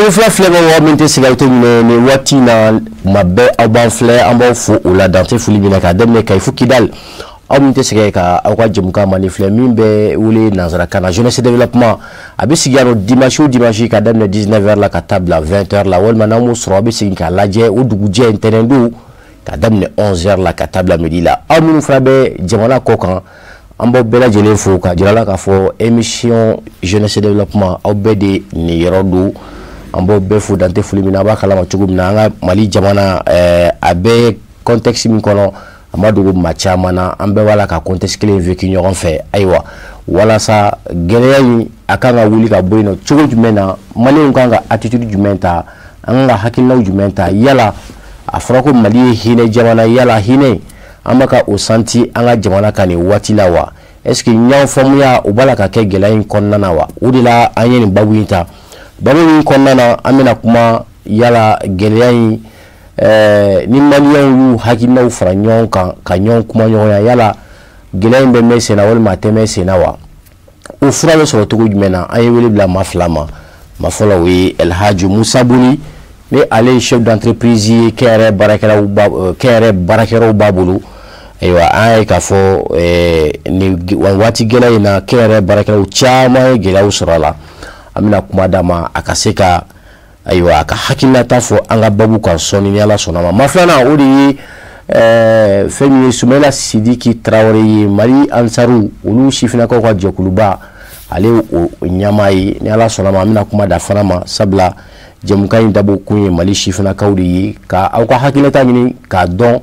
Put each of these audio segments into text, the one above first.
Sefila filɛbagaw min tɛ sɛgɛn to minɛ nin waati na, kuma bɛɛ aw b'an filɛ, an b'aw fo o la dante foli min na k'a daminɛ Kayi fo Kidali. Aw min tɛ sɛgɛn ka aw ka jɛmukan mandi filɛ min bɛ wele nanzarakan na jeunesse développement, a bɛ sigi yan nɔ dimanche o dimanche ka daminɛ 19h la ka taa bila 20h la, walima n'aw m'o sɔrɔ, aw bɛ segin k'a lajɛ o dugujɛ ntɛnɛn don ka daminɛ 11h la ka taa bila midi la. Aw minnu fana bɛ jamana kɔ kan, an b'aw bɛɛ lajɛlen fo ka jira la k'a fɔ émission jeunesse développement, aw bɛɛ de niyɔrɔ don. An b'aw bɛɛ fo dante foli min na. A b'a kalama cogo min na, an ka Mali jamana a bɛ contexte min kɔnɔ, a ma dogo maa caman na. An bɛɛ b'a la ka contexte kelen vécu ɲɔgɔn fɛ. Ayiwa, walasa gɛlɛya in a kan ka wuli ka bɔ yen nɔ cogo jumɛn na, maliyɛnw kan ka attitude jumɛn ta, an kan ka hakilinaw jumɛn ta? Yala a fɔra ko Mali ye hinɛ jamana, yala hinɛ an bɛ ka o santi an ka jamana kan nin waati la wa? Est ce que ɲɔgɔn faamuya o b'a la ka kɛ gɛlɛya in kɔnɔna na wa? O de la an ye nin babu in ta. Babu in kɔnɔna na, an bɛna kuma yala gɛlɛya in ni maliyɛnw y'u hakilinaw fara ɲɔgɔn kan ka ɲɔgɔn kuma ɲɔgɔnya, yala gɛlɛya in bɛ mɛn sen na walima a tɛ mɛn sen na wa? O fura bɛ sɔrɔ cogo jumɛn na? An ye wele bila maa fila ma. Maa fɔlɔ, o ye Elhaji Musa Boli, ni ale ye chef d'entreprise ye, kɛnyɛrɛ baarakɛlaw ba, kɛnyɛrɛ baarakɛyɔrɔw b'a bolo. Ayiwa, an y'a ye k'a fɔ nin waati gɛlɛn in na, kɛnyɛrɛ baarakɛlaw caman ye gɛlɛyaw sɔrɔ a la. An bɛna kuma d'a ma a ka se ka, ayiwa, a ka hakilinata fɔ an ka babu kan sɔɔni ni Ala sɔnna ma. Maa filanan, o de ye fɛn min ye Sumayila Sidiki Tarawele ye, Mali Ansaru, olu sifinnakaw ka jɛkuluba, ale o ɲɛmaa ye. Ni Ala sɔnna ma, an bɛna kuma da fana ma, sabula jɛmukan in dabɔ kun ye Mali sifinnakaw de ye, ka aw ka hakilinata ɲini k'a dɔn.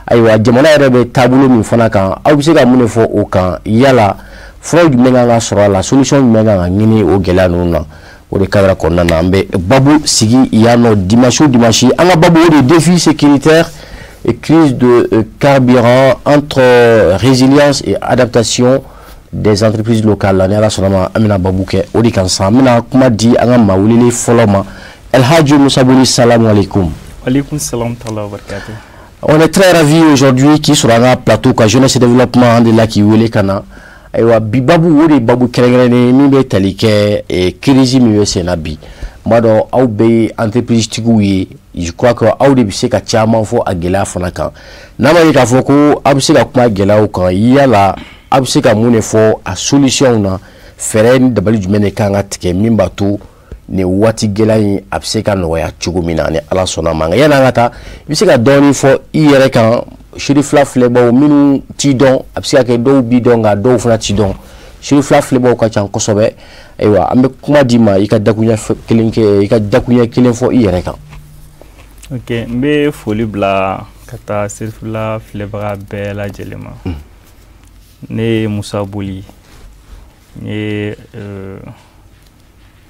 Ayiwa, jamana yɛrɛ bɛ taabolo min fana kan, aw bɛ se ka mun de fɔ o kan? Yala furaw jumɛn kan ka sɔrɔ a la? Solution jumɛn kan ka ɲini o gɛlɛya ninnu na? O de cadre kɔnɔna na, an bɛ babu sigi yan nɔ dimanche o dimanche. An ka babu, o de défi sécuritaire et crise de carburant entre résilience et adaptation des entreprises locales. Ni Ala sɔnna ma, an bɛna babu kɛ o de kan sisan. An bɛna kuma di an ka maa welelen fɔlɔ ma, Elhaji Musa Boli. Salamu alaikum. Alaikum salam wa barakatuh. On est très ravis aujourd'hui k'i sɔrɔ an ka plateau ka jeunesse développement, an de la k'i wele ka na. Ayiwa, bi babu, o de ye babu kɛrɛnkɛrɛnnen min bɛ tali kɛ crise min bɛ sen na bi. N b'a dɔn aw bɛɛ ye entreprise tigiw ye, je crois que aw de bɛ se ka caman fɔ a gɛlɛya fana kan. N'a ma ye k'a fɔ ko aw bɛ se ka kuma gɛlɛyaw kan, yala aw bɛ se ka mun de fɔ a solution na? Fɛɛrɛ ni dabali jumɛn de kan ka tigɛ min b'a to nin waati gɛlɛya in a bɛ se ka nɔgɔya cogo min na, ni Ala sɔnna ma? Nka yanni an ka taa, i bɛ se ka dɔɔnin fɔ i yɛrɛ kan, Sirifila filɛbaw minnu t'i dɔn. A bɛ se ka kɛ dɔw b'i dɔn, nka dɔw fana t'i dɔn. Sirifila filɛbaw ka ca kosɛbɛ. Ayiwa, an bɛ kuma d'i ma, i ka dakuɲɛ kelen kɛ, i ka dakuɲɛ kelen fɔ i yɛrɛ kan. Ok, n bɛ foli bila ka taa Sirifila filɛbaga bɛɛ lajɛlen ma. Ne ye Musa Boli, n ye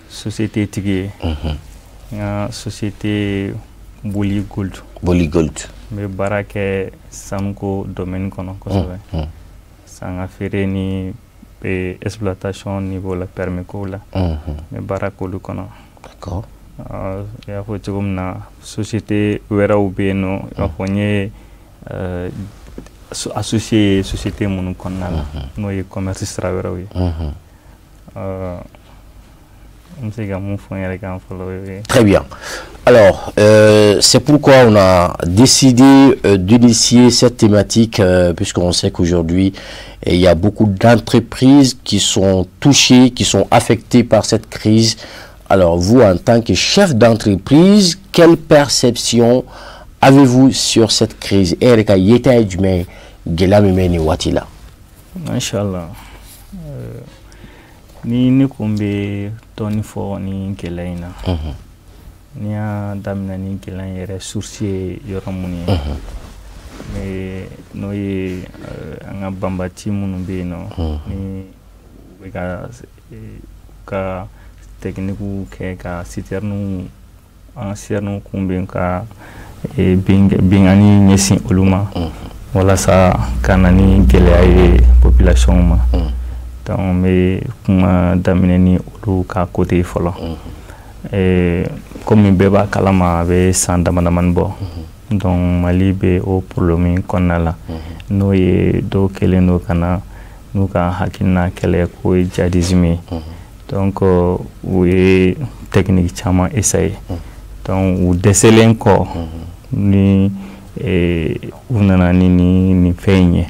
société tigi ye. N ka société Boli Gold. Boli Gold. N bɛ baara kɛ sanuko domaine kɔnɔ kosɛbɛ, sanga feere ni exploitation niveau la, permis ko la, n bɛ baara k'olu kɔnɔ. I y'a fɔ cogo min na, société wɛrɛw bɛ yen nɔ, i b'a fɔ n ye associé ye société minnu kɔnɔna la, n'o ye commerce sira wɛrɛw ye. N bɛ se ka mun fɔ n yɛrɛ kan fɔlɔ, o ye. Très bien. Alors, c'est pourquoi on a décidé d'initier cette thématique, puisqu'on sait qu'aujourd'hui, il y a beaucoup d'entreprises qui sont touchées, qui sont affectées par cette crise. Alors, vous, en tant que chef d'entreprise, quelle perception avez-vous sur cette crise? E yɛrɛ ka yeta ye jumɛn ye gɛlɛya min bɛ nin waati la? Inshallah. Ni ne kun bɛ dɔɔni fɔ ni gɛlɛya in na, n'i y'a daminɛ ni gɛlɛya in yɛrɛ source ye yɔrɔ mun ye, mais n'o ye an ka banbati minnu bɛ yen nɔ, ni u bɛ ka technique kɛ ka citerne, an ka citerne kun bɛ ka binkanni ɲɛsin olu ma walasa ka na ni gɛlɛya ye population ma. Donc n bɛ kuma daminɛ ni olu ka côté fɔlɔ. Komi bɛɛ b'a kalama, a bɛ san dama damani bɔ, donc Mali bɛ o problème kɔnɔna la, n'o ye dɔw kɛlen don ka na n'u ka hakilina kɛlɛ k'o ye djihadisme ye. Donc u ye technique caman essayer. Donc u dɛsɛlen kɔ, ni u nana ni nin fɛn in ye,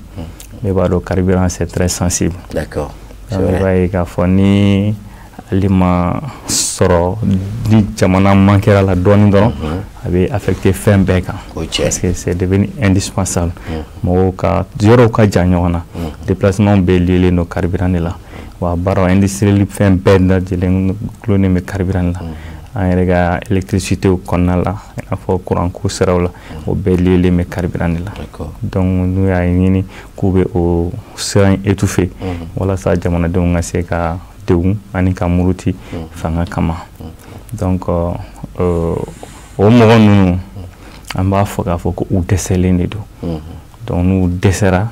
ne b'a dɔn carburant, c'est très sensible. I b'a ye k'a fɔ ni ale ma sɔrɔ, ni jamana manquera la dɔɔnin dɔrɔn, a bɛ affecter fɛn bɛɛ kan, parce que c'est devenu indispensable. Mɔgɔw ka yɔrɔw ka jan ɲɔgɔn na, déplacement bɛɛ liélen don carburant de la. Wa baaraw industriel, fɛn bɛɛ lajɛlen gulonnen bɛ carburant la. An yɛrɛ ka électricité kɔnɔna la, i n'a fɔ courant ko siraw la, o bɛɛ liélen bɛ carburant de la. Donc n'u y'a ɲini k'u bɛ o sira in étouffer walasa jamanadenw ka se ka degun ani ka muruti fanga kama. Donc o mɔgɔ ninnu, an b'a fɔ k'a fɔ ko u dɛsɛlen de don. Donc n'u dɛsɛra,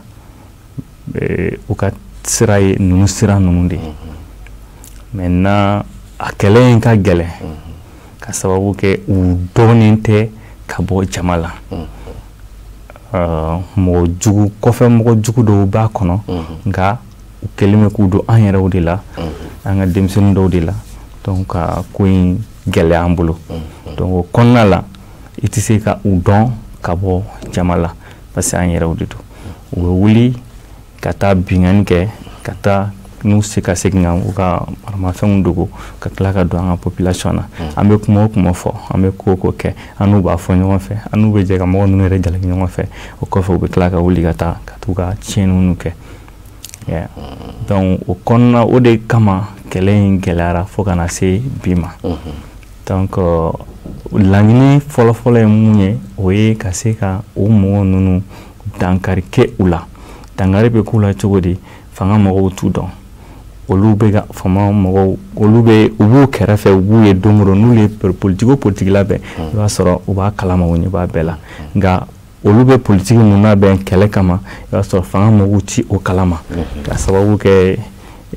u ka sira ye ninnu sira ninnu de ye. Maintenant, a kɛlɛ in ka gɛlɛn ka sababu kɛ u dɔɔnin tɛ ka bɔ jama la. Mɔgɔ jugu kɔfɛ, mɔgɔ jugu dɔw b'a kɔnɔ, nka u kɛlen bɛ k'u don an yɛrɛw de la, an ka denmisɛnnin dɔw de la. Donc ka ko in gɛlɛya an bolo. Donc o kɔnɔna la, i tɛ se ka u dɔn ka bɔ jama la, parce que an yɛrɛw de don. U bɛ wuli ka taa binkanni kɛ, ka taa n'u se ka segin ka u ka maramafɛnw dogo, ka tila ka don an ka population na. An bɛ kuma o kuma fɔ, an bɛ ko o ko kɛ, an n'u b'a fɔ ɲɔgɔn fɛ, an n'u bɛ jɛ ka mɔgɔ ninnu yɛrɛ jalaki ɲɔgɔn fɛ. O kɔfɛ, u bɛ tila ka wuli ka taa ka t'u ka tiɲɛniw kɛ. Donc o kɔnɔna o de kama, kɛlɛ in gɛlɛyara fo ka na se bi ma. Donc laɲini fɔlɔfɔlɔ ye mun ye? O ye ka se ka o mɔgɔ ninnu dankari kɛ u la. Dankari bɛ k'u la cogo di? Fanga mɔgɔw t'u dɔn. Olu bɛ ka fanga mɔgɔw, olu bɛ u b'u kɛrɛfɛ, u b'u ye don o don. N'u ye politiki o politiki labɛn, i b'a sɔrɔ u b'a kalama, u ɲɛ b'a bɛɛ la. Nka olu bɛ politiki mun labɛn kɛlɛ kama, i b'a sɔrɔ fanga mɔgɔw ti o kalama, ka sababu kɛ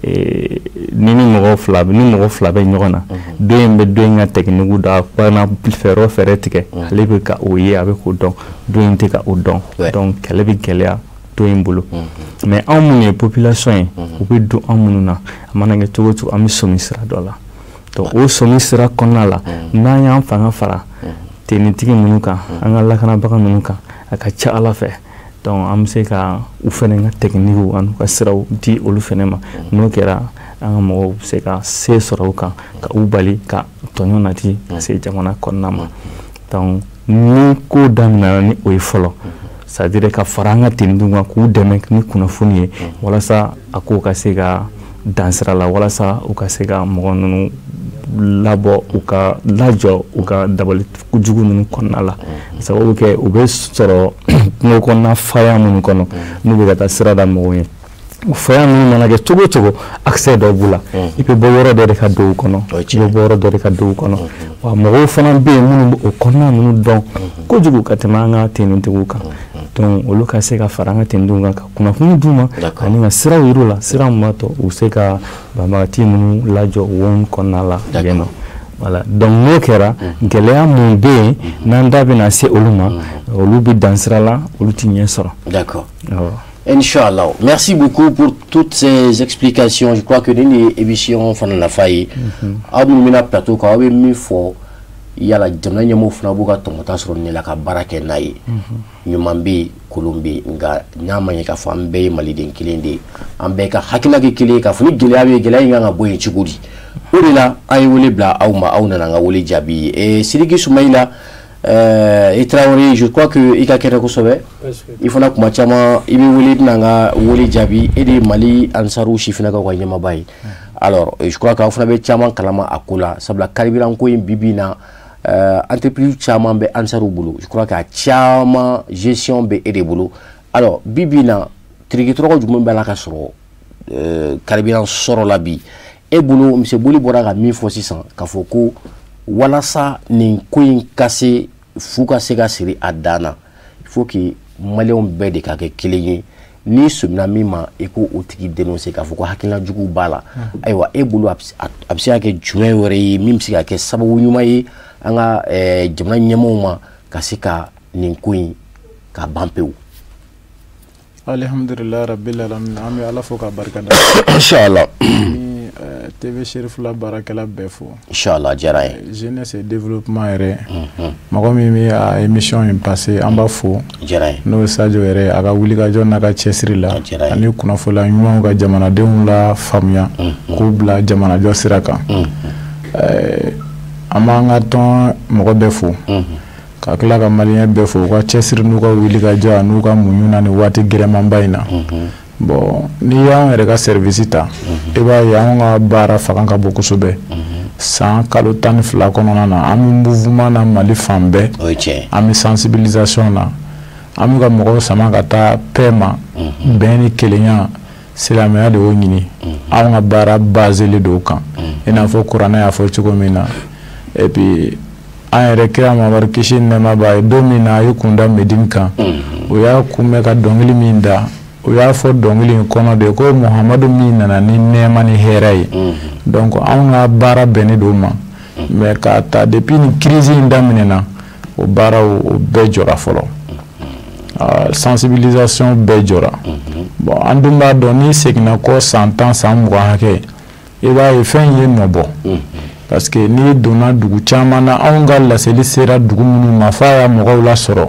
ni mɔgɔ fila bɛ ɲɔgɔn na, dɔ in bɛ dɔ in ka technique dɔn, a kana fɛɛrɛ o fɛɛrɛ tigɛ, ale bɛ ka o ye, a bɛ k'o dɔn, dɔ in tɛ ka o dɔn. Donc kɛlɛ bɛ gɛlɛya dɔ in bolo. Mais anw minnu ye population ye, u bɛ don an minnu na, a mana kɛ cogo o cogo, an bɛ sɔmi sira dɔ la. Donc o sɔmi sira kɔnɔna la, n'an y'an fanga fara tenitigi ninnu kan, an ka lakanabaga ninnu kan, a ka ca Ala fɛ, donc an bɛ se ka u fɛnɛ ka technique ani u ka siraw di olu fɛnɛ ma. N'o kɛra, an ka mɔgɔw bɛ se ka se sɔrɔ u kan, ka u bali ka tɔɲɔ nati ka se jamana kɔnɔna ma. Donc ni ko daminɛna ni o ye fɔlɔ, c'est à dire ka fara an ka tenitigiw kan, k'u dɛmɛ ni kunnafoni ye, walasa a ko ka se ka dan sira la, walasa u ka se ka mɔgɔ ninnu labɔ, u ka lajɔ u ka dabali jugu ninnu kɔnɔna la, sababu kɛ u bɛ sɔrɔ kungo kɔnɔna faya minnu kɔnɔ, n'u bɛ ka taa sira da mɔgɔw ye. O faya ninnu mana kɛ cogo o cogo, accès dɔ b'u la. I bɛ bɔ yɔrɔ dɔ de ka don u kɔnɔ, i bɛ bɔ yɔrɔ dɔ de ka don u kɔnɔ. Wa mɔgɔw fana bɛ yen minnu bɛ o kɔnɔna ninnu dɔn kojugu ka tɛmɛ an ka tenitigiw kan. Donc olu ka se ka fara an ka tenitigiw kan, ka kunnafoni d'u ma ani ka siraw yir'u la, sira min b'a to u bɛ se ka banbagati ninnu lajɔ wo kɔnɔna la yen nɔ. Voilà, donc n'o kɛra, gɛlɛya mun bɛ yen n'an da bɛna se olu ma, olu bɛ dan sira la, olu ti ɲɛ sɔrɔ. D'accord. Inch'Allah. Merci beaucoup pour toutes ces explications. Je crois que nin émission fana nafa ye. Aw minnu bɛna plateau kan, aw bɛ min fɔ, yala jamana ɲɛmɔgɔw fana b'u ka tɔmɔta sɔrɔ nin la ka baara kɛ n'a ye. Ɲuman bɛ yen, kolon bɛ yen, nka n'a ma ɲɛ k'a fɔ an bɛɛ ye maliden kelen de ye, an bɛɛ ka hakilina kɛ kelen ye, k'a fɔ ni gɛlɛya bɛ yen, gɛlɛya in kan ka bɔ yen cogo di? O de la an ye wele bila aw ma, aw nana an ka wele jaabi. Sidiki Sumayila i Tarawele, je crois que i ka kɛnɛ kosɛbɛ. I fana, kuma caman i bɛ wele, i bɛna an ka wele jaabi. E de ye Mali Ansaru sifinnakaw ka ɲɛmaaba ye. Alors, je crois que aw fana bɛ caman kalama a ko la, sabula carburant ko in, bi bi in na, entreprise caman bɛ Ansaru bolo. Je crois que a caman gestion bɛ e de bolo. Alors, bi bi in na, tiriki tɔrɔkɔ jumɛn b'a la ka sɔrɔ carburant sɔrɔ la bi e bolo? Monsieur Boli bɔra ka min fɔ sisan, k'a fɔ ko walasa nin ko in ka se fu ka se ka siri a dan na, il faut que maliyɛnw bɛɛ de ka kɛ kelen ye. N'i sɔmina min ma, i ko o tigi dénoncer, k'a fɔ ko hakilina jugu b'a la. Ayiwa, e bolo, a bɛ se ka kɛ jumɛn wɛrɛ ye min bɛ se ka kɛ sababu ɲuman ye an ka jamana ɲɛmɔgɔw ma, ka se ka nin ko in ka ban pewu? Alhamdulilayi rabbil alamin. An bɛ Ala fo k'a barika da. Inshallah. Ni TV Cherifla baarakɛla bɛɛ fo. Inchallah, diyara n ye. Jeunesse et développement yɛrɛ, mɔgɔ min bɛ a émission in passé, an b'a fo. Diyara n ye. N'o ye Sadio yɛrɛ, a ka wulikajɔ n'a ka cɛsiri la, ani kunnafoniya ɲumanw ka jamanadenw la faamuya, k'u bila jamanajɔ sira kan. An b'an ka tɔn mɔgɔ bɛɛ fo, ka tila ka maliyɛn bɛɛ fo u ka cɛsiri n'u ka wulikajɔ n'u ka muɲu na nin waati gɛlɛnmanba in na. Bon, n'i y'an yɛrɛ ka service ta, i b'a ye an ka baara fanga ka bon kosɛbɛ. San kalo 12 kɔnɔna na, an bɛ mouvement na Mali fan bɛɛ, an bɛ sensibilisation na, an bɛ ka mɔgɔw sama ka taa paix ma, bɛn ni kelenya, silamɛya de y'o ɲini. Anw ka baara basé don o kan, i n'a fɔ kuranɛ y'a fɔ cogo min na. Et puis an yɛrɛ kira Mamadu, kisi ni nɛɛma b'a ye, don min na a ye kun da Medine kan, o y'a kunbɛn ka dɔnkili min da, o y'a fɔ dɔnkili in kɔnɔ de ko Muhamadu min nana ni nɛɛma ni hɛrɛ ye. Donc anw ka baara bɛnnen don o ma. Mais k'a ta depuis ni crise in daminɛna, o baaraw o bɛɛ jɔra fɔlɔ, sensibilisation bɛɛ jɔra. Bon, an dun b'a dɔn, n'i seginna kɔ san 10, san 20 hakɛ, i b'a ye fɛn in ye nɔ bɔ. Parce que n'i donna dugu caman na, anw ka laseli sera dugu minnu ma f'a y'a mɔgɔw lasɔrɔ,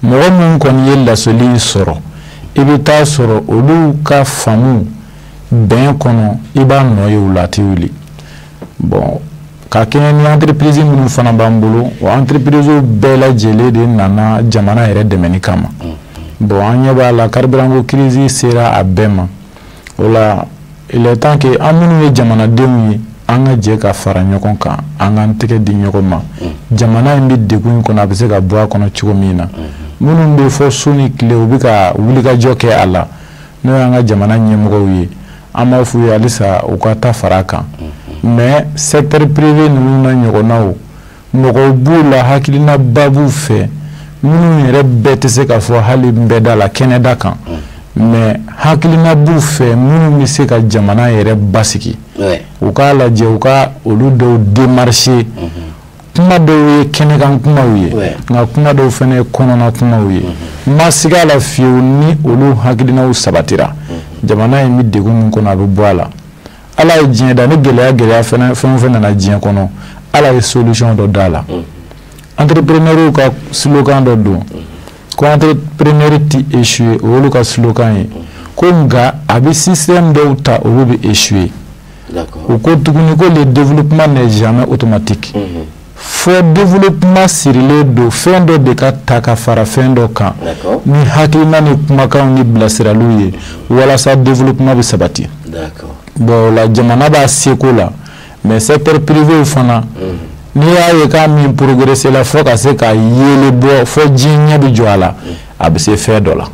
mɔgɔ minnu kɔni ye laseli in sɔrɔ, i bɛ taa sɔrɔ olu ka faamu bɛn kɔnɔ, i b'a nɔ ye u la, a tɛ wuli. Bon, ka kɛɲɛ ni entreprise minnu fana b'an bolo, o entreprise bɛɛ lajɛlen de nana jamana yɛrɛ dɛmɛni kama. Bon, an ɲɛ b'a la, carburant ko crise sera a bɛɛ ma. O la, il est temps que an minnu ye jamanadenw ye, an ka jɛ ka fara ɲɔgɔn kan, an k'an tɛgɛ di ɲɔgɔn ma. Jamana in bɛ degun in kɔnɔ, a bɛ se ka bɔ a kɔnɔ cogo min na. Minnu bɛ fɔ su ni tile, u bɛ ka wulikajɔ kɛ a la, n'o y'an ka jamana ɲɛmɔgɔw ye, an b'a f'u ye halisa u ka ta fara a kan. Mais secteur privé ninnu n'a ɲɔgɔnnaw, mɔgɔw b'u la, hakilinaba b'u fɛ, minnu yɛrɛ bɛɛ tɛ se ka fɔ hali bɛɛ da la kɛnɛda kan, mais hakilina b'u fɛ minnu bɛ se ka jamana yɛrɛ basigi. U k'a lajɛ, u ka olu dɔw démarcher. Kuma dɔw ye kɛnɛkan kumaw ye, nka kuma dɔw fana ye kɔnɔna kumaw ye. N ma siga a la fiyewu, ni olu hakilinaw sabatira, jamana in bɛ degun min kɔnɔ, a bɛ bɔ a la. Ala ye diɲɛ da ni gɛlɛya, gɛlɛya fɛn o fɛn nana diɲɛ kɔnɔ, Ala ye solution dɔ d'a la. Entrepreneur ka slogan dɔ don ko entrepreneur ti échouer, o y'olu ka slogan ye, ko nka a bɛ système dɔw ta, olu bɛ échouer. U ko tuguni ko le développement n'est jamais automatique. Fo développement sirilen don fɛn dɔ de ka ta ka fara fɛn dɔ kan ni hakilina ni kumakanw ni bilasiraliw ye, walasa développement bɛ sabati. Bon, o la, jamana b'a seko la, mais secteur privé fana, n'i y'a ye k'a min progressé la fo ka se ka yeelen bɔ, fo diɲɛ ɲɛ bɛ jɔ a la, a bɛ se fɛn dɔ la.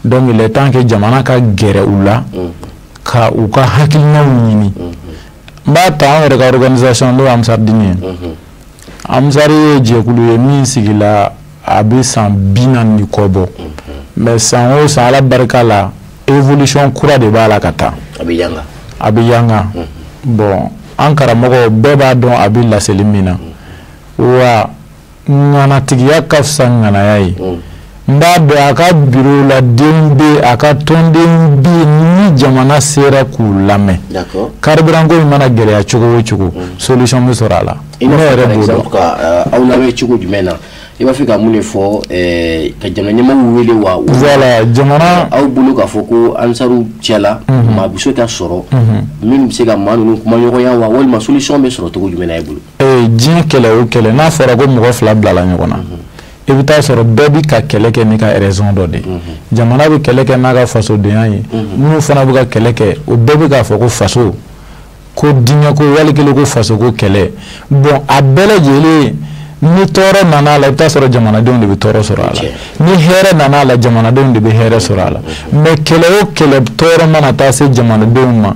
Donc il est temps que jamana ka gɛrɛ u la, ka u ka hakilinaw ɲini. N b'a ta an yɛrɛ ka organisation, n'o ye Ansardine ye. Ansar ye jɛkulu ye min sigila a bɛ san 40 ni kɔ bɔ, mais san o san, Ala barika la, évolution kura de b'a la ka taa. A bɛ yanga. A bɛ yanga. Bon, an karamɔgɔ bɛɛ b'a dɔn a bɛ laseli min na, wa ŋanatigiya ka fisa ŋanaya ye. N b'a dɔn a ka bureau la, den bɛ a ka tɔnden bɛ yen, ni jamana sera k'u lamɛn, carburant ko in mana gɛlɛya cogo o cogo, solution bɛ sɔrɔ a la. I n'a fɔ par exemple ka aw lamɛn cogo jumɛn na? I b'a fɛ ka mun de fɔ? Ka jamana ɲɛmaaw wele wa? Voilà, jamana. Aw bolo k'a fɔ ko ansaru cɛla maa bɛ se ka sɔrɔ min bɛ se ka maa ninnu kumaɲɔgɔnya wa, walima solution bɛ sɔrɔ cogo jumɛn na e bolo? Diɲɛ kɛlɛ o kɛlɛ, n'a fɔra ko mɔgɔ fila bilala ɲɔgɔn na, i bɛ taa sɔrɔ bɛɛ bi ka kɛlɛ kɛ n'i ka raison dɔ de ye. Jamana bɛ kɛlɛ kɛ n'a ka fasodenya ye, minnu fana bɛ ka kɛlɛ kɛ, o bɛɛ bɛ k'a fɔ ko faso ko, diinɛ ko, wali kelen ko faso ko kɛlɛ. Bon, a bɛɛ lajɛlen, ni tɔɔrɔ nana a la, i bɛ taa sɔrɔ jamanadenw de bɛ tɔɔrɔ sɔrɔ a la. Ni hɛrɛ nana a la, jamanadenw de bɛ hɛrɛ sɔrɔ a la. Mais kɛlɛ o kɛlɛ, tɔɔrɔ mana taa se jamanadenw ma,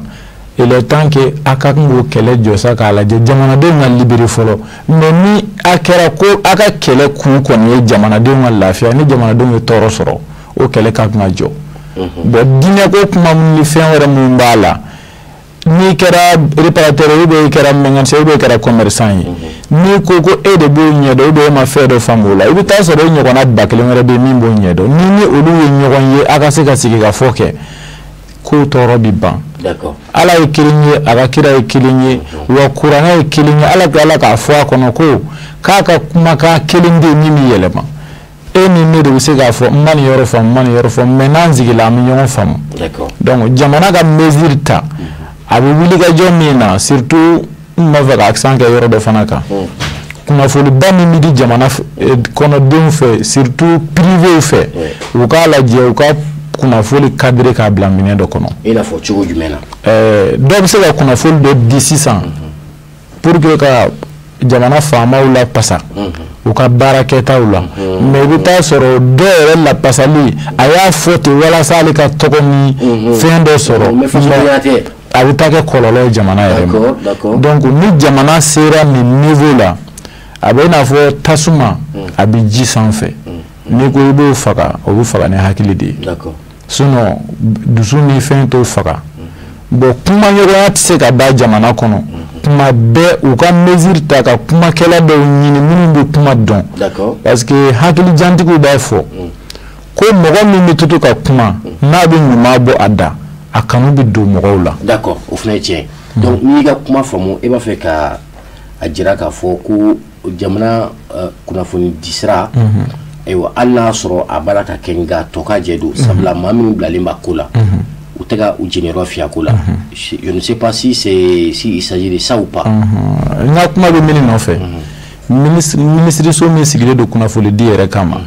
il est temps que a ka kan k'o kɛlɛ jɔ sa, k'a lajɛ jamanadenw ka libérer fɔlɔ. Mais ni a kɛra ko a ka kɛlɛ kun kɔni ye jamanadenw ka lafiya, ni jamanadenw ye tɔɔrɔ sɔrɔ, o kɛlɛ ka kan ka jɔ. Bon, diinɛ ko kuma ni fɛn wɛrɛ minnu b'a la, n'i kɛra réparateur ye, ou bien i kɛra mécanicien, ou bien i kɛra commerçant ye, n'i ko ko e de b'o ɲɛdɔn, ou bien e ma fɛn dɔ faamu o la, i bɛ taa sɔrɔ e ɲɔgɔnna 1000 wɛrɛ bɛ yen min b'o ɲɛdɔn. Ni olu ye ɲɔgɔn ye, a ka se ka sigi ka fɔ kɛ, k'o tɔɔrɔ bɛ ban. Ala ye kelen ye, a ka kira ye kelen ye, wa kuranɛ ye kelen ye. Ala ko Ala k'a fɔ a kɔnɔ ko k'a ka kumakan kelen bɛ yen min bɛ yɛlɛma. E ni ne de bɛ se k'a fɔ n ma nin yɔrɔ faamu, n ma nin yɔrɔ faamu, mais n'an sigila an bɛ ɲɔgɔn faamu. Donc jamana ka mesure ta, a bɛ wulikajɔ min na, surtout n b'a fɛ ka accent kɛ yɔrɔ dɔ fana kan. Kunnafoniba min bɛ di jamana kɔnɔdenw fɛ, surtout privéw fɛ, u k'a lajɛ u ka kunnafoni cadré k'a bila minɛn dɔ kɔnɔ. I n'a fɔ cogo jumɛn na? Dɔ bɛ se ka kunnafoni dɔ di sisan pour que ka jamana faamaw lapasa u ka baarakɛtaw la, mais i bɛ taa sɔrɔ dɔw yɛrɛ lapasali a y'a fɔ ten walasa ale ka tɔgɔ ni fɛn dɔ sɔrɔ, a bɛ taa kɛ kɔlɔlɔ ye jamana yɛrɛ ma. Donc ni jamana sera nin niveau la, a bɛ i n'a fɔ tasuma a bɛ ji sanfɛ, n'i ko i b'o faga, o bɛ faga ni hakili de ye, sinon dusu ni fɛn t'o faga. Bon, kumaɲɔgɔnya tɛ se ka da jamana kɔnɔ. Kuma bɛɛ u ka mesure ta ka kumakɛla dɔw ɲini minnu bɛ kuma dɔn, parce que hakilijantigiw b'a fɔ ko mɔgɔ min bɛ to ka kuma n'a bɛ ɲuman bɔ a da, a kanu bɛ don mɔgɔw la. D'accord, o fana ye tiɲɛ. Donc n'i y'i ka kuma faamu, e b'a fɛ ka a jira k'a fɔ ko jamana kunnafoni disira, ayiwa, hali n'a sɔrɔ a b'a la ka kɛ, nka tɔ ka jɛ don, sabula maa minnu bilalen b'a ko la, u tɛ ka u jeniyɔrɔ fiyɛ ko la. Je ne sais pas si c'est si il s'agit de ça ou pas. N ka kuma bɛ min nɔfɛ, minisiriso min sigilen don kunnafonidi yɛrɛ kama,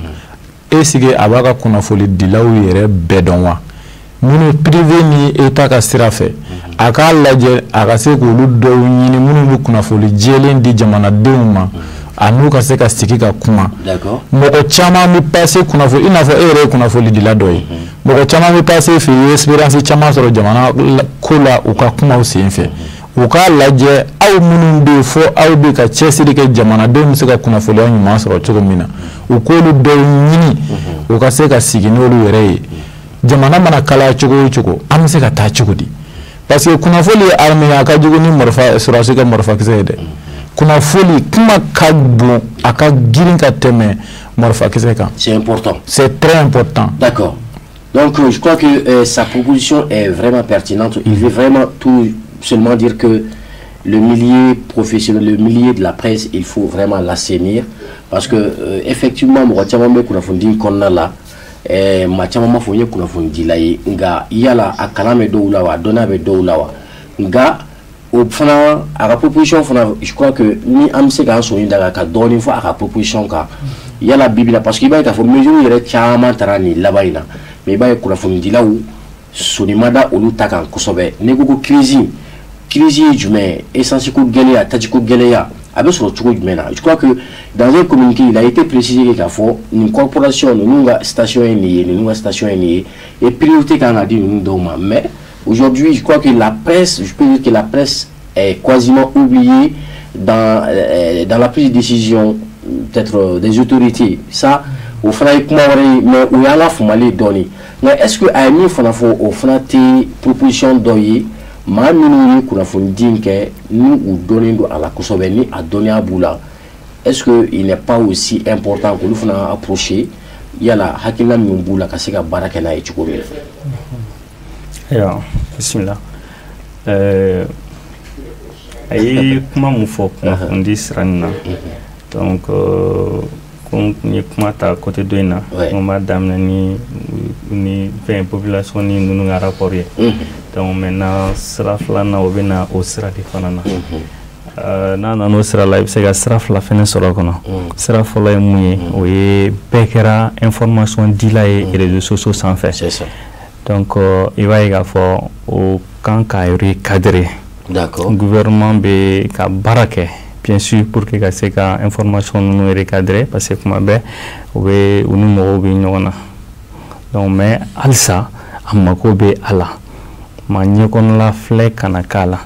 est-ce que a b'a ka kunnafonidilaw yɛrɛ bɛɛ dɔn wa? Minnu privé ni État ka sira fɛ, a k'a lajɛ a ka se k'olu dɔw ɲini minnu bɛ kunnafoni jɛlen di jamanadenw ma, a n'u ka se ka sigi ka kuma. Mɔgɔ caman bɛ passer kunnafoni, i n'a fɔ e yɛrɛ ye kunnafonidila dɔ ye, mɔgɔ caman bɛ passer fɛ, i ye expérience caman sɔrɔ jamana ko la u ka kumaw sen fɛ. U k'a lajɛ aw minnu bɛ yen fɔ aw bɛ ka cɛsiri kɛ jamanadenw bɛ se ka kunnafoniya ɲuman sɔrɔ cogo min na, u k'olu dɔw ɲini u ka se ka sigi n'olu yɛrɛ ye. Jamana mana kalaya cogo o cogo, an bɛ se ka taa cogo di? Parce que kunnafoni ye armée, a ka jugu ni marifa sɔrɔdasi ka marifakisɛ ye dɛ. Kunnafoni kuma ka bon, a ka girin ka tɛmɛ marifakisɛ kan. C'est important. C'est très important. D'accord. Donc je crois que sa proposition est vraiment pertinente. Il veut vraiment tout seulement dire que le milieu professionnel, le milieu de la presse, il faut vraiment l'assainir parce que effectivement, mɔgɔ caman bɛ kunnafoni kɔnɔna la, maa caman b'a fɔ n ye kunnafonidila ye, nka yala a kalan bɛ dɔw la wa, a dɔnniya bɛ dɔw la wa? Nka o fana, a ka proposition fana, je crois que ni an bɛ se k'an sɔnni da kan ka dɔɔnin fɔ a ka proposition kan, yala bibi la, parce que i b'a ye k'a fɔ mesure yɛrɛ caman taara nin laban in na, mais i b'a ye kunnafonidilaw sɔnni ma da olu ta kan kosɛbɛ. N'i ko ko crise, crise ye jumɛn ye? Essence ko gɛlɛya, taji ko gɛlɛya, a bɛ sɔrɔ cogo jumɛn na? Je crois que dans un communiqué, il a été précisé k'a fɔ nin corporation ninnu ka station ye nin ye, ninnu ka station ye nin ye, et priorité kan ka di ninnu dɔw ma. Mais aujourd'hui, je crois que la presse, je peux dire que la presse est quasiment oubliée dans la prise de décision peut-être des autorités. Ça, o fana ye kuma wɛrɛ ye, mais o y'an ka faamuyali ye dɔɔnin. Nka est ce que a ye min fana fɔ, o fana tɛ proposition dɔ ye? Maa minnu ye kunnafonidi in kɛ, ni u dɔnnen don a la kosɛbɛ, ni a dɔnniya b'u la, est ce que il n'est pas aussi important k'olu fana approcher, yala hakilina min b'u la, ka se ka baara kɛ n'a ye cogo min na? Ayiwa, bisimila. A ye kuma mun fɔ kunnafonidi sira nin na, donc ko n ye kuma ta côté dɔ in na, n b'a daminɛ ni fɛn population ni ninnu ka rapport ye. Donc maintenant, sira filanan, o bɛ na o sira de fana na. N'a nana o sira la, i bɛ se ka sira fila fɛnɛ sɔrɔ a kɔnɔ. Sira fɔlɔ ye mun ye? O ye bɛɛ kɛra information dila ye réseaux sociaux sanfɛ. C'est ça. Donc i b'a ye k'a fɔ o kan ka recadrer. Gouvernement bɛ ka baara kɛ, bien sûr, pour que ka se ka information ninnu recadrer, parce que kuma bɛɛ u bɛ u ni mɔgɔw bɛ ɲɔgɔn na. Donc mais halisa a mako bɛ a la, ma ɲɛkɔnɔla filɛ kana k'a la.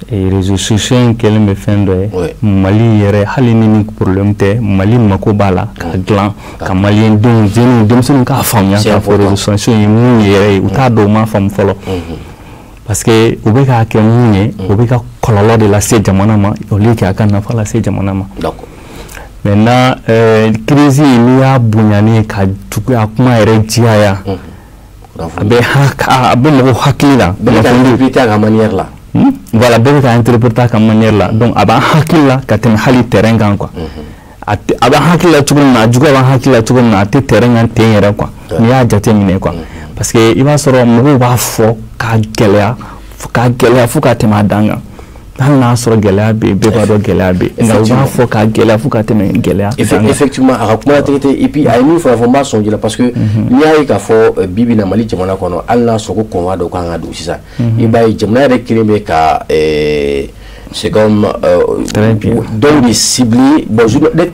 Réseaux sociaux in kɛlen bɛ fɛn dɔ ye Mali yɛrɛ, hali ni ni problème tɛ, Mali mako b'a la ka dilan ka maliyɛndenw, jeunes, denmisɛnninw k'a faamuya k'a fɔ réseaux sociaux ye mun yɛrɛ ye. U t'a dɔn, u m'a faamu fɔlɔ, parce que u bɛ k'a kɛ mun ye, u bɛ ka kɔlɔlɔ de lase jamana ma au lieu que a ka nafa lase jamana ma. Maintenant, crise n'i y'a bonya ni ka juguya, kuma yɛrɛ jiyaya, A bɛ mɔgɔw hakili la. Bɛɛ ka interpréter a ka manière la. Voilà, bɛɛ bɛ ka interpréter a ka manière la. Donc a b'an hakili la ka tɛmɛ hali terrain kan quoi. A b'an hakili la cogo min na, a juguya b'an hakili la cogo min na, a tɛ terrain kan ten yɛrɛ quoi. N'i y'a jateminɛ quoi. Parce que i b'a sɔrɔ mɔgɔw b'a fɔ k'a gɛlɛya fo ka tɛmɛ a dan kan. Hali n'a sɔrɔ gɛlɛya bɛ yen, bɛɛ b'a dɔn gɛlɛya bɛ yen, nka u b'a fɔ k'a gɛlɛya fo ka tɛmɛ gɛlɛya dan kan. Effectivement, a ka kuma latigɛ tɛ. Et puis a ye min fɔ n b'a sɔn ji la, parce que n'i y'a ye k'a fɔ bi bi in na Mali jamana kɔnɔ, hali n'a sɔrɔ ko convoi dɔ kan ka don sisan, i b'a ye jamana yɛrɛ kelen bɛ ka c'est comme dɔw de ciblé. Bon,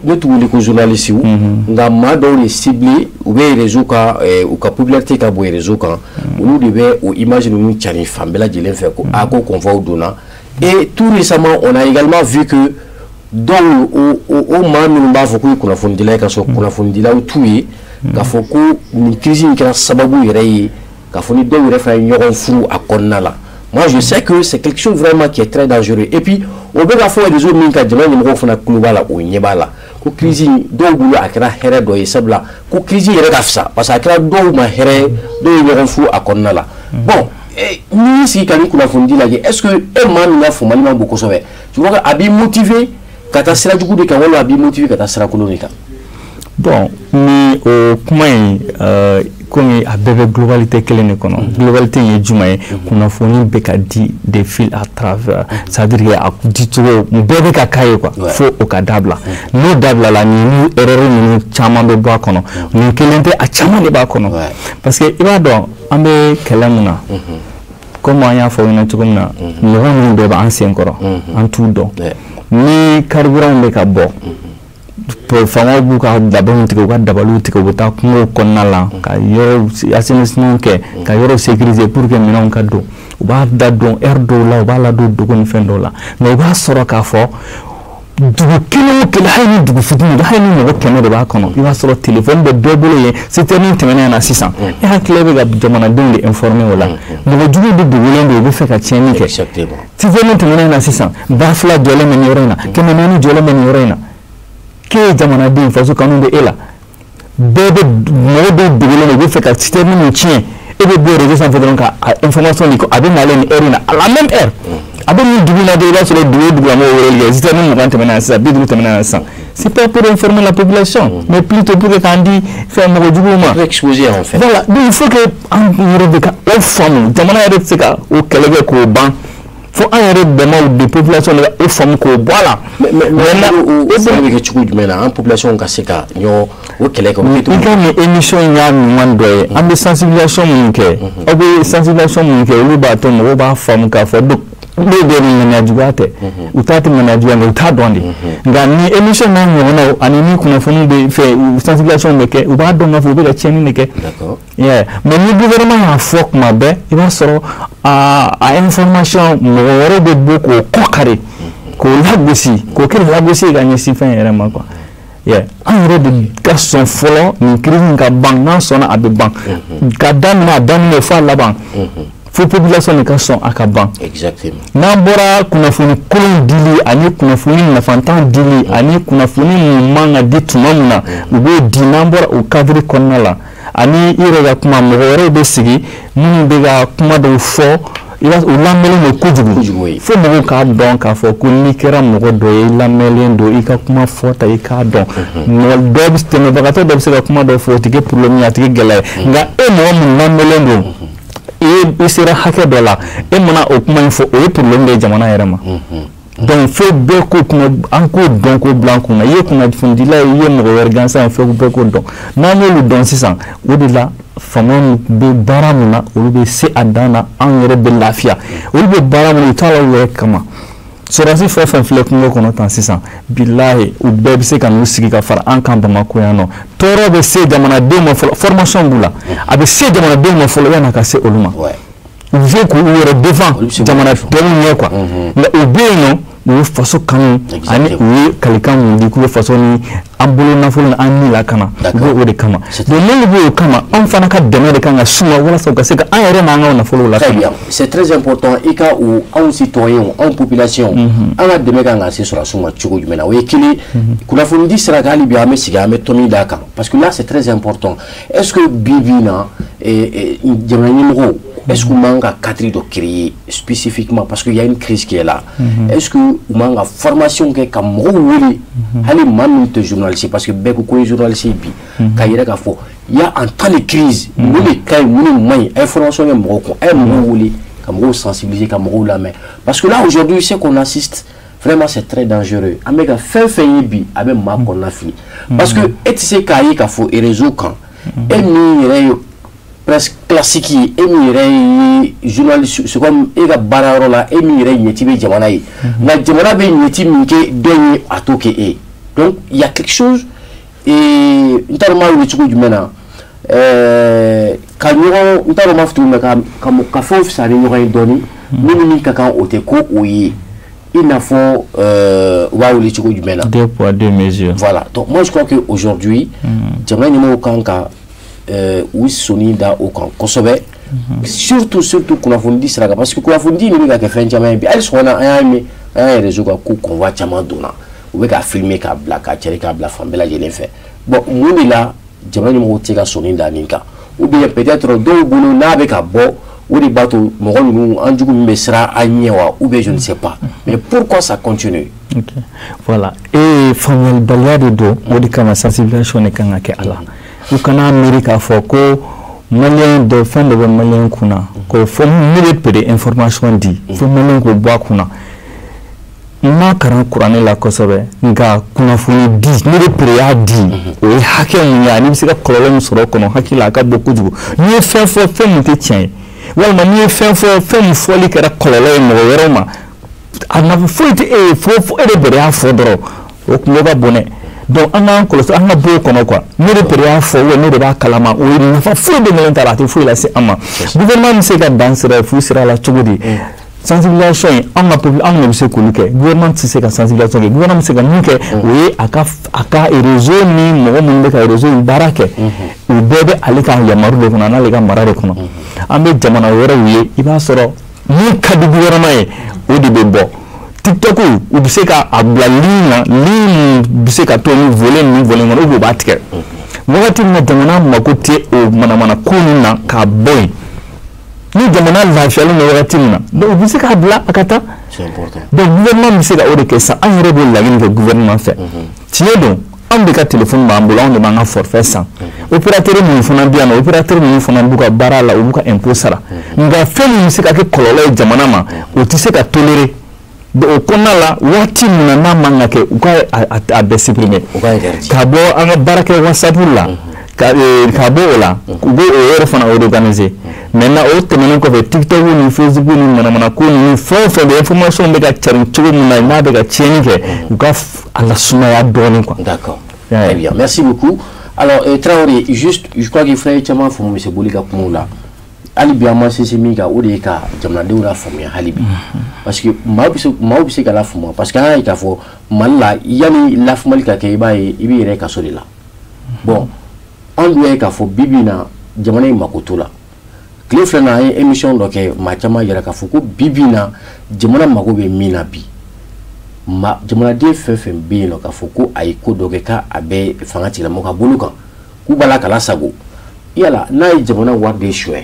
ne t'u wele ko journaliste, nka maa dɔw de ciblé, u bɛ réseau kan, u ka popularité ka bon réseau kan, olu de bɛ o image ninnu cari fan bɛɛ lajɛlen fɛ ko a ko convoi donna. Et tout récemment, on a également vu que dɔw o maa minnu b'a fɔ k'u ye kunnafonidila ye, ka sɔrɔ kunnafonidilaw t'u ye, k'a fɔ ko nin crise in kɛra sababu yɛrɛ ye k'a fɔ ni dɔw yɛrɛ fana ye ɲɔgɔn furu a kɔnɔna la. Moi, je sais que c'est quelque chose vraiment qui est très dangereux. Et puis, o bɛ ka fɔ réseau min kan, jamana ɲɛmɔgɔw fana tulo b'a la, o ɲɛ b'a la ko crise in dɔw bolo a kɛra hɛrɛ dɔ ye, sabula ko crise yɛrɛ ka fisa, parce que a kɛra dɔw ma hɛrɛ ye, dɔw ye ɲɔgɔn furu a kɔnɔna la. Bon, n'i y'i sigi ka nin kunnafonidi lajɛ, est-ce que e maa min ka faamuyali man bon kosɛbɛ, tu vois, a b'i motiver ka taa sira jugu de kan, walima a b'i motiver ka taa sira kolon de kan? Bon, ni o kuma in, komi a bɛɛ bɛ globalité kelen de kɔnɔ. Globalité in ye jumɛn ye? Kunnafoni bɛ ka di de fil à travers, c'est-à-dire que a dicogo bɛɛ bɛ ka k'a ye quoi. Fo o ka dabila. N'o dabilala, nin erreur ninnu caman bɛ bɔ a kɔnɔ. Nin kelen tɛ, a caman de b'a kɔnɔ. Parce que i b'a dɔn an bɛ kɛlɛ mun na, komi an y'a fɔ aw ɲɛna cogo min na, mɔgɔ minnu bɛɛ b'an sen kɔrɔ, an t'u dɔn. Ni carburant bɛ ka bɔ, faamaw b'u ka labɛnw tigɛ, u ka dabaliw tigɛ, u bɛ taa kungow kɔnɔna la ka yɔrɔw assainissement kɛ, ka yɔrɔw sécuriser pour que minɛnw ka don. U b'a da don heure dɔw la, u b'a ladon dogo ni fɛn dɔw la. Mais i b'a sɔrɔ k'a fɔ dugu kelen o kelen, hali ni dugu fitinin, hali ni mɔgɔ 100 de b'a kɔnɔ, i b'a sɔrɔ téléphone bɛ bɛɛ bolo yen. Citerne tɛmɛnen yan na sisan, e hakili bɛ ka jamanadenw de informer o la. Mɔgɔ juguw de dogolen don, u bɛ fɛ ka tiɲɛni kɛ. Citerne tɛmɛnen yan na sisan, 2000 jɔlen bɛ nin yɔrɔ in na, 400 jɔlen bɛ nin yɔrɔ in na. K'e ye jamanaden, faso kanu bɛ e la, bɛɛ bɛ mɔgɔ dɔw dogolen don, u bɛ fɛ ka citerne min tiɲɛ, e bɛ bɔ réseau sanfɛ dɔrɔn ka information di ko a bɛ nalen nin heure in na, à la même heure. A bɛ nin dugu in na dɔrɔn, i b'a sɔrɔ dugu o dugu la mɔgɔw weleli kɛ, citerne 20 tɛmɛna yan sisan, 50 tɛmɛna yan sisan. C'est pas pour informer la population, mais plutôt pour que k'an di fɛn mɔgɔ juguw ma. Pour exposer en fait. Voilà, donc il faut que an yɛrɛ bɛ ka o faamu, jamana yɛrɛ tɛ se ka o kɛlɛ kɛ k'o ban. Fo an yɛrɛ dɛmɛw de population de ka o faamu k'o bɔ a la. Mais o fana bɛ kɛ cogo jumɛn na, an population ka se ka ɲɔgɔn o kɛlɛ kɛ? I ka nin émission in y'a ɲuman dɔ ye. An bɛ sensibilisation minnu kɛ, aw bɛ sensibilisation minnu kɛ, olu b'a to mɔgɔw b'a faamu k'a fɔ dɔw bɛ yen ŋaniya juguya tɛ, u t'a tɛ ŋaniya juguya, nka u t'a dɔn de. Nka ni émission n'a ɲɔgɔnnaw ani ni kunnafoniw bɛ fɛ, sensibilisation bɛ kɛ, u b'a dɔn k'a fɔ u bɛ ka tiɲɛni de kɛ. Mais ni gouvernement y'a fɔ kuma bɛɛ, i b'a sɔrɔ a information mɔgɔ wɛrɛ bɛ bɔ k'o kɔ kari, k'o lagosi, k'o kɛ lagosi ka ɲɛsin fɛn yɛrɛ ma quoi. An yɛrɛ de ka sɔn fɔlɔ nin crise in ka ban. N'an sɔnna, a bɛ ban. Ka daminɛ a daminɛ f'a laban, fo population de ka sɔn a ka ban. N'an bɔra kunnafoni kolon dili ani kunnafoni nafantan dili ani kunnafoni mun man ka di tuma min na u b'o di, n'an bɔra o cadre kɔnɔna la, ani i yɛrɛ ka kuma, mɔgɔ wɛrɛw bɛ sigi minnu bɛ ka kuma dɔw fɔ, i b'a u lamɛnlen don kojugu. Fo mɔgɔw k'a dɔn k'a fɔ ko n'i kɛra mɔgɔ dɔ ye, i lamɛnlen don, i ka kuma fɔta i k'a dɔn. Mɔgɔ dɔ bɛ tɛmɛbagatɔ dɔ bɛ se ka kuma dɔ fɔ, o tɛ kɛ problème ye, a tɛ kɛ gɛlɛya ye. Nka e mɔgɔ min lamɛnlen don, i sera hakɛ dɔ la, e mana o kuma in fɔ, o ye problème de ye jamana yɛrɛ ma. Donc fo bɛɛ k'o kuma, an k'o dɔn k'o bila an kunna. I ye kunnafonidila ye, i ye mɔgɔ wɛrɛ gansan ye, fo bɛɛ k'o dɔn. N'an y'olu dɔn sisan, o de la faamaw bɛ baara min na, olu bɛ se a dan na, an yɛrɛ bɛ lafiya. Olu bɛ baara min na, u t'a la u yɛrɛ kama. Sɔrɔdasi fɛn o fɛn filɛ kungo kɔnɔ tan sisan, bilahi, u bɛɛ bɛ se ka n'u sigi ka fara an kan Bamakɔ yan nɔ. Tɔɔrɔ bɛ se jamanadenw ma fɔlɔ, formation b'u la, a bɛ se jamanadenw ma fɔlɔ yan'a ka se olu ma. U bɛ se k'u yɛrɛ défend jamanadenw ɲɛ quoi. Nka u bɛ yen nɔ, u ye faso kanu ani u ye kalikan mun di k'u bɛ faso ni an bolo nafolo ni an ni lakana, u bɛ o de kama. Donc n'olu b'o kama, anw fana ka dɛmɛ de kan ka suma walasa u ka se ka an yɛrɛ n'an ka nafolo lakana. Très bien, c'est très important. I ka o anw citoyens, anw population, an ka dɛmɛ kan ka se sɔrɔdasiw ma cogo jumɛn na, o ye kelen. Kunnafonidi sira kan, hali bi an bɛ sigi an bɛ tɔmi d'a kan, parce que là c'est très important. Est-ce que bi bi in na Jamana ɲɛmɔgɔw, est-ce que u man ka cadre dɔ créer spécifiquement, parce qu'il y a une crise qui est là? Est-ce que u man ka formation kɛ ka mɔgɔw wele, hali maa min tɛ journaliste, parce que bɛɛ ko ko ye journaliste bi, ka yɛrɛ k'a fɔ il y a en temps de crise, mun de ka ɲi, mun de man ɲi? A ye formation kɛ mɔgɔw kun, a ye mɔgɔw wele ka mɔgɔw sensibiliser, ka mɔgɔw lamɛn, parce que là, aujourd'hui, ce qu'on assiste vraiment, c'est très dangereux. An bɛ ka fɛn fɛn ye bi, a bɛ maa kɔnɔna fili, parce que e tɛ se k'a ye k'a fɔ réseau kan, e min yɛrɛ ye presse classique ye, e min yɛrɛ ye journaliste, c'est comme e ka baara yɔrɔ la, e min yɛrɛ ɲɛti bɛ jamana ye, nka jamana bɛ ɲɛti min kɛ dɔ ye, a t'o kɛ e ye. Donc il y a quelque chose et n t'a dɔn n b'a wele cogo jumɛn na, ka ɲɔgɔn, n t'a dɔn n b'a fɔ cogo min na, ka fɛnw fisaya ni ɲɔgɔn ye dɔɔni, min ni min ka kan, o tɛ ko o ye, i n'a fɔ u b'a wele cogo jumɛn na? Deux poids, deux mesures. Voilà. Donc moi, je crois que aujourd'hui, jamana ɲɛmɔgɔw kan ka u sɔnni da o kan kosɛbɛ, surtout surtout kunnafonidi sira kan, parce que kunnafonidi nin bɛ ka kɛ fɛn caman ye bi. Hali sɔgɔma, an y'a mɛn, an y'a réseau kan ko convoi caman donna, u bɛ ka filmer k'a bila, k'a cɛri k'a bila fan bɛɛ lajɛlen fɛ. Bon, mun de la jamana ɲɛmɔgɔw tɛ se ka sɔnni da nin kan? Ou bien peut-être dɔw bolo, n'a bɛ ka bɔ, o de b'a to mɔgɔ ninnu, an jugu min bɛ siran an ɲɛ wa, ou bien je ne sais pas, mais pourquoi ça continue? Ok, voilà, e faamuyalibaliya de don. O de kama sensibilisation de kan ka kɛ a la. U kana miiri k'a fɔ ko malien dɔ, fɛn dɔ bɛ malien kunna k'o fɔ ne bɛ pere information di fo malien k'o bɔ a kunna. N ma karan kuranɛ la kosɛbɛ, nka kunnafoni di, ne bɛ pere y'a di, o ye hakɛ mun ye, ani bɛ se ka kɔlɔlɔ min sɔrɔ o kɔnɔ, hakili la a ka bon kojugu. N'i ye fɛn fɔ, fɛn min tɛ tiɲɛ ye, walima n'i ye fɛn fɔ, fɛn min fɔli kɛra kɔlɔlɔ ye mɔgɔ wɛrɛw ma, a nafa foyi tɛ e ye, fo e de bɛrɛ y'a fɔ dɔrɔn, o kungo ka bon dɛ. Donc an k'an kɔlɔsi, an ka bɔ o kɔnɔ quoi. Ne de pere y'a fɔ, ne de b'a kalama, o ye nafa foyi bɛ malien ta la, a tɛ foyi lase an ma. Gouvernement bɛ se ka dan sira fu sira la cogo di? Sensibilisation in, an ka peuple, anw de bɛ se k'olu kɛ. Gouvernement tɛ se ka sensibilisation kɛ. Gouvernement bɛ se ka mun kɛ? O ye a ka réseau ni mɔgɔ minnu bɛ ka réseau in baara kɛ, o bɛɛ bɛ ale ka yamaru de kɔnɔ, a n'ale ka mara de kɔnɔ. An bɛ jamana wɛrɛw ye, i b'a sɔrɔ min ka di gouvernement ye, o de bɛ bɔ. TikTok, u bɛ se ka a bila ligne na, ligne bɛ se ka to ni volet ni volet kɔnɔ, ou bien u b'a tigɛ wagati min na jamana mako tɛ o manamana ko ninnu na, k'a bɔ yen. Ni jamana lafiyalen don wagati min na, donc u bɛ se k'a bila a ka taa. C'est important. Donc gouvernement bɛ se ka o de kɛ sisan. An yɛrɛ b'o laɲini kɛ gouvernement fɛ. Tiɲɛ don, anw de ka téléphone b'an bolo, anw de b'an ka forfait san. Opérateur minnu fana bɛ yan nɔ, opérateur ninnu fana b'u ka baara la, u b'u ka impôt sara, nka fɛn min bɛ se ka kɛ kɔlɔlɔ ye jamana ma, o tɛ se ka tolérer. Donc o kɔnɔna la, waati min na n'a man ka kɛ, u ka a bɛɛ supprimer. U ka interdit. Ka bɔ an ka baara kɛ WhatsApp la, ka bɔ o la, u b'o o yɛrɛ fana organiser. Maintenant, o tɛmɛnen kɔfɛ, TikTok ni Facebook ni manamana ko ninnu, fɛn o fɛn bɛ information bɛ ka cari cogo min na, n'a bɛ ka tiɲɛni kɛ, u ka a lasumaya dɔɔnin quoi. D'accord. Ouais. Très bien. Merci beaucoup. Alors, Traoré, juste, je crois qu'il fallait caman faamu M. Boli ka kumaw la. Hali bi, an ma sinsin min kan, o de ye ka jamanadenw lafaamuya hali bi. Parce que maaw bɛ se ka lafaamuya, parce que an y'a ye k'a fɔ Mali la, yanni lafamali ka kɛ, i b'a ye i b'i yɛrɛ kaso de la. Bon, an dun y'a ye k'a fɔ bi bi in na, jamana in mako t'o la. Tile filɛ na, an ye émission dɔ kɛ, maa caman yɛrɛ k'a fɔ ko bi bi in na, jamana mako bɛ min na bi, ma jamanaden fɛn fɛn bɛ yen nɔ k'a fɔ ko a ye ko dɔ kɛ, k'a bɛ fanga tigilamɔgɔ ka bolo kan, k'u b'a la k'a lasago, yala n'a ye jamana wari de suɲɛ,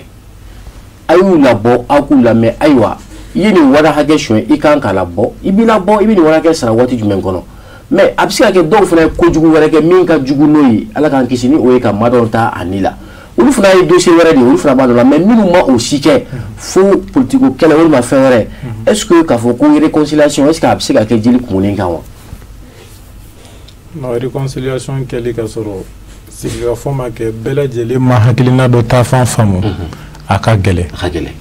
a y'u labɔ, aw k'u lamɛn. Ayiwa, i ye nin wari hakɛ suɲɛ, i kan k'a labɔ, i b'i labɔ, i bɛ nin wari hakɛ sara waati jumɛn kɔnɔ? Mais a bɛ se ka kɛ dɔw fana ye kojugu wɛrɛ kɛ min ka jugu n'o ye, Ala k'an kisi ni o ye, ka maa dɔw ta a ni la, olu fana ye dossier wɛrɛ de ye, olu fana b'a dɔn la. Mais minnu ma o si kɛ, fo politiko kɛlɛ walima fɛn wɛrɛ, est ce que k'a fɔ ko réconciliation, est ce que a bɛ se ka kɛ jeli kumunen kan wa? Non, réconciliation kɛli ka sɔrɔ sigikafɔ ma kɛ, bɛɛ lajɛlen ma hakilina dɔ ta fan faamu, a ka gɛlɛn. A ka gɛlɛn.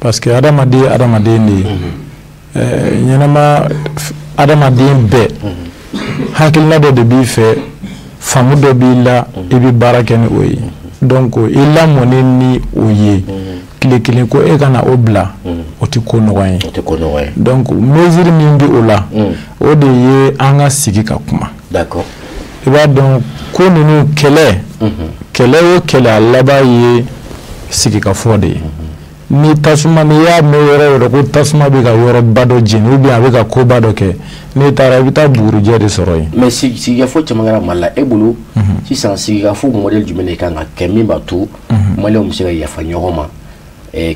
Parce que adamaden ye adamaden de ye. Ɲɛnama, adamaden bɛɛ hakilina dɔ de b'i fɛ, faamu dɔ b'i la, i bɛ baara kɛ ni o ye. Donc i lamɔnen ni o ye, tile kelen ko e ka na o bila, o tɛ ko nɔgɔn ye. O tɛ ko nɔgɔn ye. Donc mesure min bɛ o la, o de ye an ka sigi ka kuma. I b'a dɔn ko ninnu, kɛlɛ kɛlɛ o kɛlɛ, a laban ye sigikafɔ de ye. Ni tasuma, n'i y'a mɛn yɔrɔ o yɔrɔ ko tasuma bɛ ka yɔrɔba dɔ jeni, ou bien a bɛ ka koba dɔ kɛ, n'i taara, i bɛ taa bugurijɛ de sɔrɔ yen. Mais sigikafɔ caman kɛra Mali la. E bolo sisan, sigikafɔ modèle jumɛn de kan ka kɛ min b'a to Maliyɛnw bɛ se ka yafa ɲɔgɔn ma,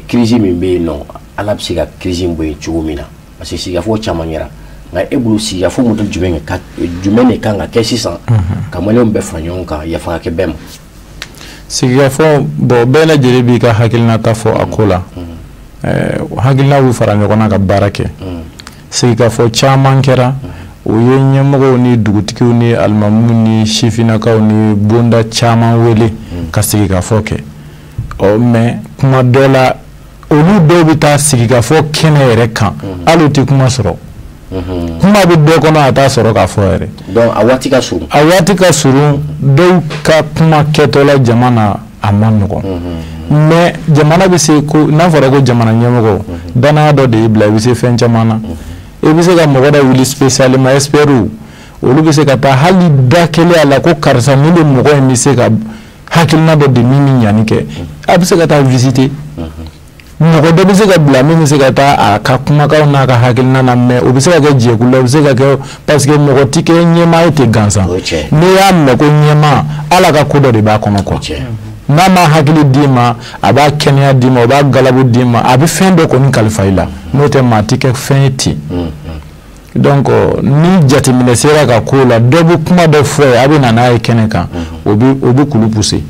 crise min bɛ yen nɔ, Ala bɛ se ka crise in bɔ yen cogo min na, parce que sigikafɔ caman kɛra. Nka e bolo, sigikafɔ modèle jumɛn de kan ka kɛ sisan ka Maliyɛnw bɛɛ fara ɲɔgɔn kan, yafa ka kɛ bɛɛ ma? Sigikafɔ, bon, bɛɛ lajɛlen b'i ka hakilinata fɔ a ko la. Hakilinaw bɛ fara ɲɔgɔn na ka baara kɛ. Sigikafɔ caman kɛra, o ye ɲɛmɔgɔw ni dugutigiw ni alimamuw ni sifinnakaw ni bonda caman wele ka sigikafɔ kɛ. Ɔ, mais kuma dɔ la, olu dɔw bɛ taa sigikafɔ kɛnɛ yɛrɛ kan, hali u tɛ kuma sɔrɔ. Kuma bɛ dɔ kɔnɔ, a t'a sɔrɔ k'a fɔ yɛrɛ. Donc a waati ka surun. A waati ka surun. Dɔw ka kuma kɛtɔla jama na, a man nɔgɔn. Mais jamana bɛ se ko, n'a fɔra ko jamana ɲɛmɔgɔ, danaya dɔ de y'i bila, i bɛ se fɛn caman na. I bɛ se ka mɔgɔ dɔ wuli spécialement, experts, olu bɛ se ka taa hali da kelen a la ko karisa, nin de mɔgɔ in bɛ se ka hakilina dɔ de min bɛ ɲani kɛ. A bɛ se ka taa visiter, mɔgɔ dɔ bɛ se ka bila min bɛ se ka taa a ka kumakanw n'a ka hakilina na. Mais o bɛ se ka kɛ jɛkulu la, o bɛ se ka kɛ, parce que mɔgɔ ti kɛ ɲɛmaa ye ten gansan. N'i y'a mɛn ko ɲɛmaa, Ala ka ko dɔ de b'a kɔnɔ quoi. N'a ma hakili d'i ma, a b'a kɛnɛya d'i ma, o b'a galabu d'i ma, a bɛ fɛn dɔ kɔni kalifa i la. N'o tɛ, maa ti kɛ fɛn ye ten. Donc ni jateminɛ sera ka ko la, dɔ bɛ kuma dɔ fɔ ye, a bɛ na n'a ye kɛnɛ kan, o bɛ kulu pousser.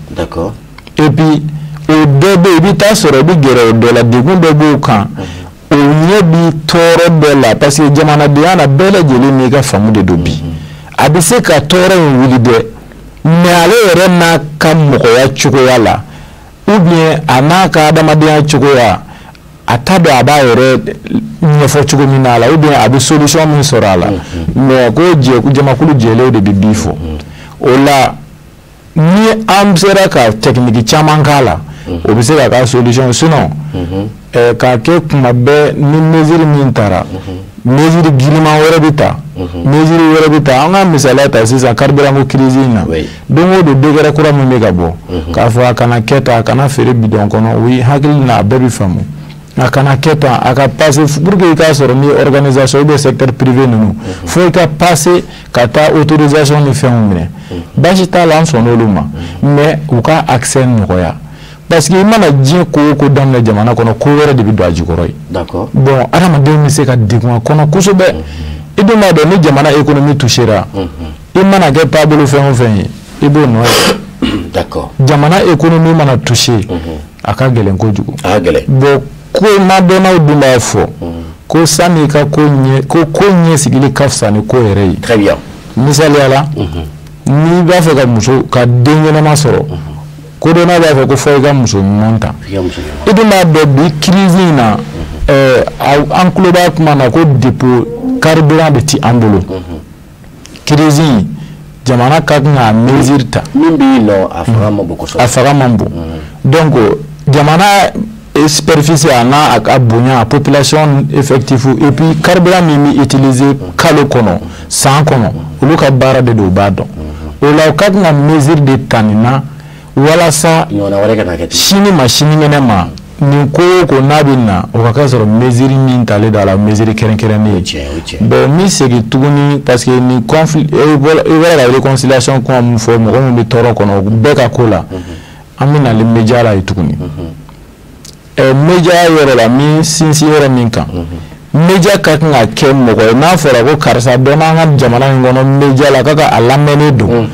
Et puis o dɔ bɛ yen, i bɛ taa sɔrɔ i bɛ gɛrɛ o dɔ la, degun dɔ b'o kan, o ɲɛ bi tɔɔrɔ dɔ la, parce que jamanadenya la, bɛɛ lajɛlen n'i ka faamu de don. Bi a bɛ se ka tɔɔrɔ in wuli dɛ, mais ale yɛrɛ n'a ka mɔgɔya cogoya la, ou bien a n'a ka adamadenya cogoya, a t'a dɔn a b'a yɛrɛ ɲɛfɔ cogo min na a la, ou bien a bɛ solution min sɔrɔ a la. Mais ko jamakulu jɛlenw de bɛ bi fɔ o la. Ni an sera ka technique caman k'a la, o bɛ se ka k'a solution. Sinon k'a kɛ kuma bɛɛ, ni mesure min taara, mesure giriman wɛrɛ bɛ ta, mesure wɛrɛ bɛ ta. An ka misaliya ta sisan, carburant ko crise in na, don o don décret kura min bɛ ka bɔ k'a fɔ a kana kɛ tan, a kana feere bidon kɔnɔ, o ye hakili na, a bɛɛ bɛ faamu. A kana kɛ tan, a ka passer pour que i k'a sɔrɔ ni organisation ou bien secteur privé ninnu, fo i ka passer ka taa autorisation ni fɛnw minɛ. Baasi t'a la, an sɔnn'olu ma, mais u ka accès nɔgɔya, parce que i mana diɲɛ ko o ko daminɛ jamana kɔnɔ, ko wɛrɛ de bɛ don a jukɔrɔ ye. Bon, adamadenw bɛ se ka degun a kɔnɔ kosɛbɛ. I dun b'a dɔn, ni jamana économie touchera, i mana kɛ taabolo fɛn o fɛn ye, i b'o nɔ ye. Jamana économie mana toucher, a ka gɛlɛn kojugu. A ka gɛlɛn. Bon, ko madɔnnaw dun b'a fɔ ko sanni i ka ko ɲɛ, ko ɲɛ sigili ka fisa ni ko yɛrɛ ye. Très bien. Misaliya la, n'i b'a fɛ ka muso ka den ɲɛnama sɔrɔ, kodɔnnaw b'a fɔ ko fɔ i ka muso ɲuman ta. I ka muso ɲuman. I dun b'a dɔn, bi crise in na, an tulo b'a kuma na ko dépôt carburant de ti an bolo. Crise in, jamana ka kan ka mesure ta. Min bɛ yen nɔ, a fanga ma bon kosɛbɛ. A fanga man bon. Donc jamana superficie a n'a a ka bonya, a population effectif, et puis carburant min bɛ utiliser kalo kɔnɔ, san kɔnɔ, olu ka baara de don, u b'a dɔn. O la, u ka kan ka mesure de ta nin na walasa ɲɔgɔnna wɛrɛ kana kɛ ten. Sini ma sinikɛnɛ ma, nin ko o ko n'a bɛ na, o ka kɛ sɔrɔ mesure min talen don a la, mesure kɛrɛnkɛrɛnnen ye. Tiɲɛ, o tiɲɛ. Bon, n bɛ segin tuguni, parce que nin conflit, i bɔra ka réconciliation kuma min fɔ, mɔgɔ min bɛ tɔɔrɔ kɔnɔ bɛɛ ka ko la, an bɛ nalen média la yen tuguni. Média yɔrɔ la, min sinsin yɔrɔ min kan, média ka kan ka kɛ mɔgɔ ye, n'a fɔra ko karisa dɔ n'an ka jamana in kɔnɔ média la, ka a lamɛnnen don,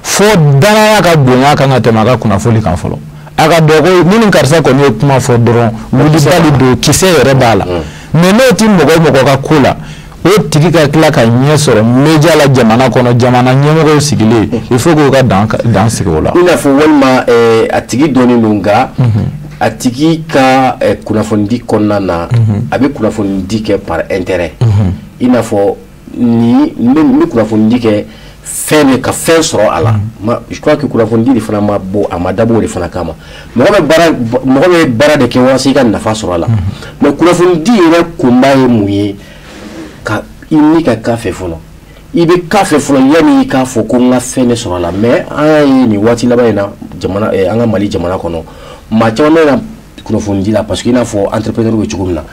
fo danaya ka bonya kan ka tɛmɛ a ka kunnafoni kan fɔlɔ. A ka dɔn ko ni nin karisa kɔni ye kuma fɔ dɔrɔn, wulibali don, kisɛ yɛrɛ b'a la. Mais n'o ti mɔgɔ o mɔgɔ ka ko la, o tigi ka tila ka ɲɛ sɔrɔ média la jamana kɔnɔ, jamana ɲɛmɔgɔw sigilen, il faut k'o ka dan sigi o la. I n'a fɔ walima a tigi dɔnnen don, nka a tigi ka kunnafonidi kɔnɔna na, a bɛ kunnafonidi kɛ par intérêt. I n'a fɔ ni n bɛ kunnafonidi kɛ fɛn de ka fɛn sɔrɔ a la. Ma, je crois que kunnafonidi de fana ma bɔ, a ma dabɔ o de fana kama. Mɔgɔ bɛ baara de kɛ walasa i ka nafa sɔrɔ a la. Mais kunnafonidi yɛrɛ kunba ye mun ye? Ka i ni ka k'a fɛ fɔlɔ, i bɛ k'a fɛ fɔlɔ yanni i k'a fɔ ko n ka fɛn de sɔrɔ a la. Mais an y'a ye nin waati laban in na, jamana an ka Mali jamana kɔnɔ, maa caman bɛ na kunnafonidi la, parce que i n'a fɔ entrepreneur bɛ cogo min na,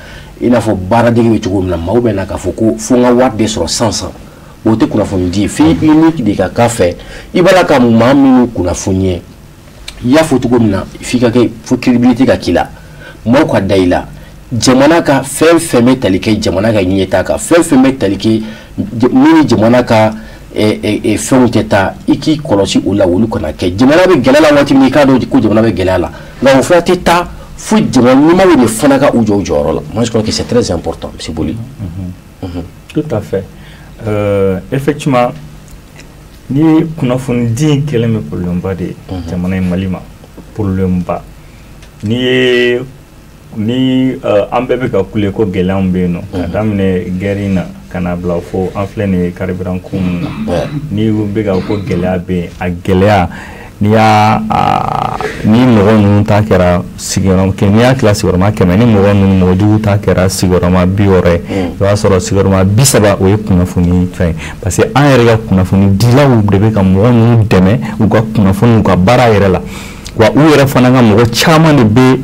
i n'a fɔ baaradege bɛ cogo min na, maaw bɛ na k'a fɔ ko fo n ka wari de sɔrɔ san san. O tɛ kunnafonidi ye. F'i unique de ka k'a fɛ, i b'a la ka maa minnu kunnafoni ye. I y'a fɔ cogo min na, f'i ka kɛ, fo crédibilité ka k'i la, maaw ka da i la. Jamana ka fɛn fɛn bɛ tali kɛ jamana ka ɲɛtaa kan, fɛn fɛn bɛ tali kɛ min ni jamana ka fɛnw tɛ taa, i k'i kɔlɔsi o la, olu kana kɛ. Jamana bɛ gɛlɛya la waati min, i k'a dɔn ko jamana bɛ gɛlɛya la, nka o fana tɛ taa fo jamana ɲɛmaaw de fana ka u jɔ u jɔyɔrɔ la. Moi, je crois que c'est très important, monsieur Boli. Tout à fait. Effectivement, ni kunnafoni di in kɛlen bɛ problème ba de ye jamana in Mali ma, problème ba. N'i ye ni an bɛɛ bɛ ka kule ko gɛlɛyaw bɛ yen nɔ, ka daminɛ guerre in na ka na bila fo an filɛ nin ye carburant ko mun na, n'i bɛ ka ko gɛlɛya bɛ yen, a gɛlɛya, n'i y'a ni mɔgɔ ninnu ta kɛra sigiyɔrɔma, n'i y'a tila sigiyɔrɔma 100, ni mɔgɔ ninnu mɔgɔ jugu ta kɛra sigiyɔrɔma 60 ye, i b'a sɔrɔ sigiyɔrɔma 30 o ye kunnafoni fɛn ye, parce que an yɛrɛ ka kunnafoni dilaw de bɛ ka mɔgɔ ninnu dɛmɛ u ka kunnafoni, u ka baara yɛrɛ la. Wa u yɛrɛ fana ka mɔgɔ caman de bɛ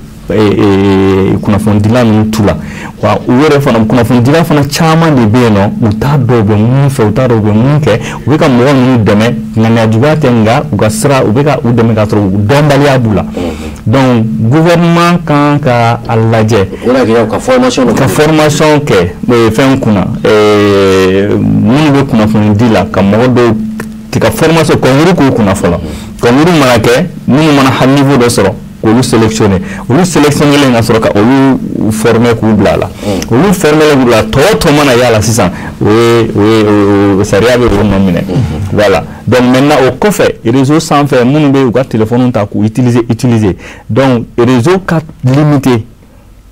kunnafonidila ninnu tu la. Wa u yɛrɛ fana kunnafonidila fana caman de bɛ yen nɔ, u t'a dɔn u bɛ mun fɛ, u t'a dɔn u bɛ mun kɛ, u bɛ ka mɔgɔ ninnu dɛmɛ ŋaniya juguya tɛ, nka u ka sira u bɛ ka u dɛmɛ k'a sɔrɔ u dɔnbaliya b'u la. Donc gouvernement kan ka a lajɛ ka formation kɛ fɛn kunna, minnu bɛ kunnafoni di la, ka mɔgɔ dɔw ka formation concours k'u kunna fɔlɔ. Concours mana kɛ, minnu mana ha niveau dɔ sɔrɔ, k'olu sélectionner, olu sélectionner ka sɔrɔ ka olu former k'u bila a la. Olu former k'u bila, tɔ mana y'a la sisan, o ye sariya bɛ o nɔ minɛ. Voilà. Donc maintenant o kɔfɛ, réseau sanfɛ, minnu bɛ u ka téléphone ta k'u utiliser, donc réseau ka limité.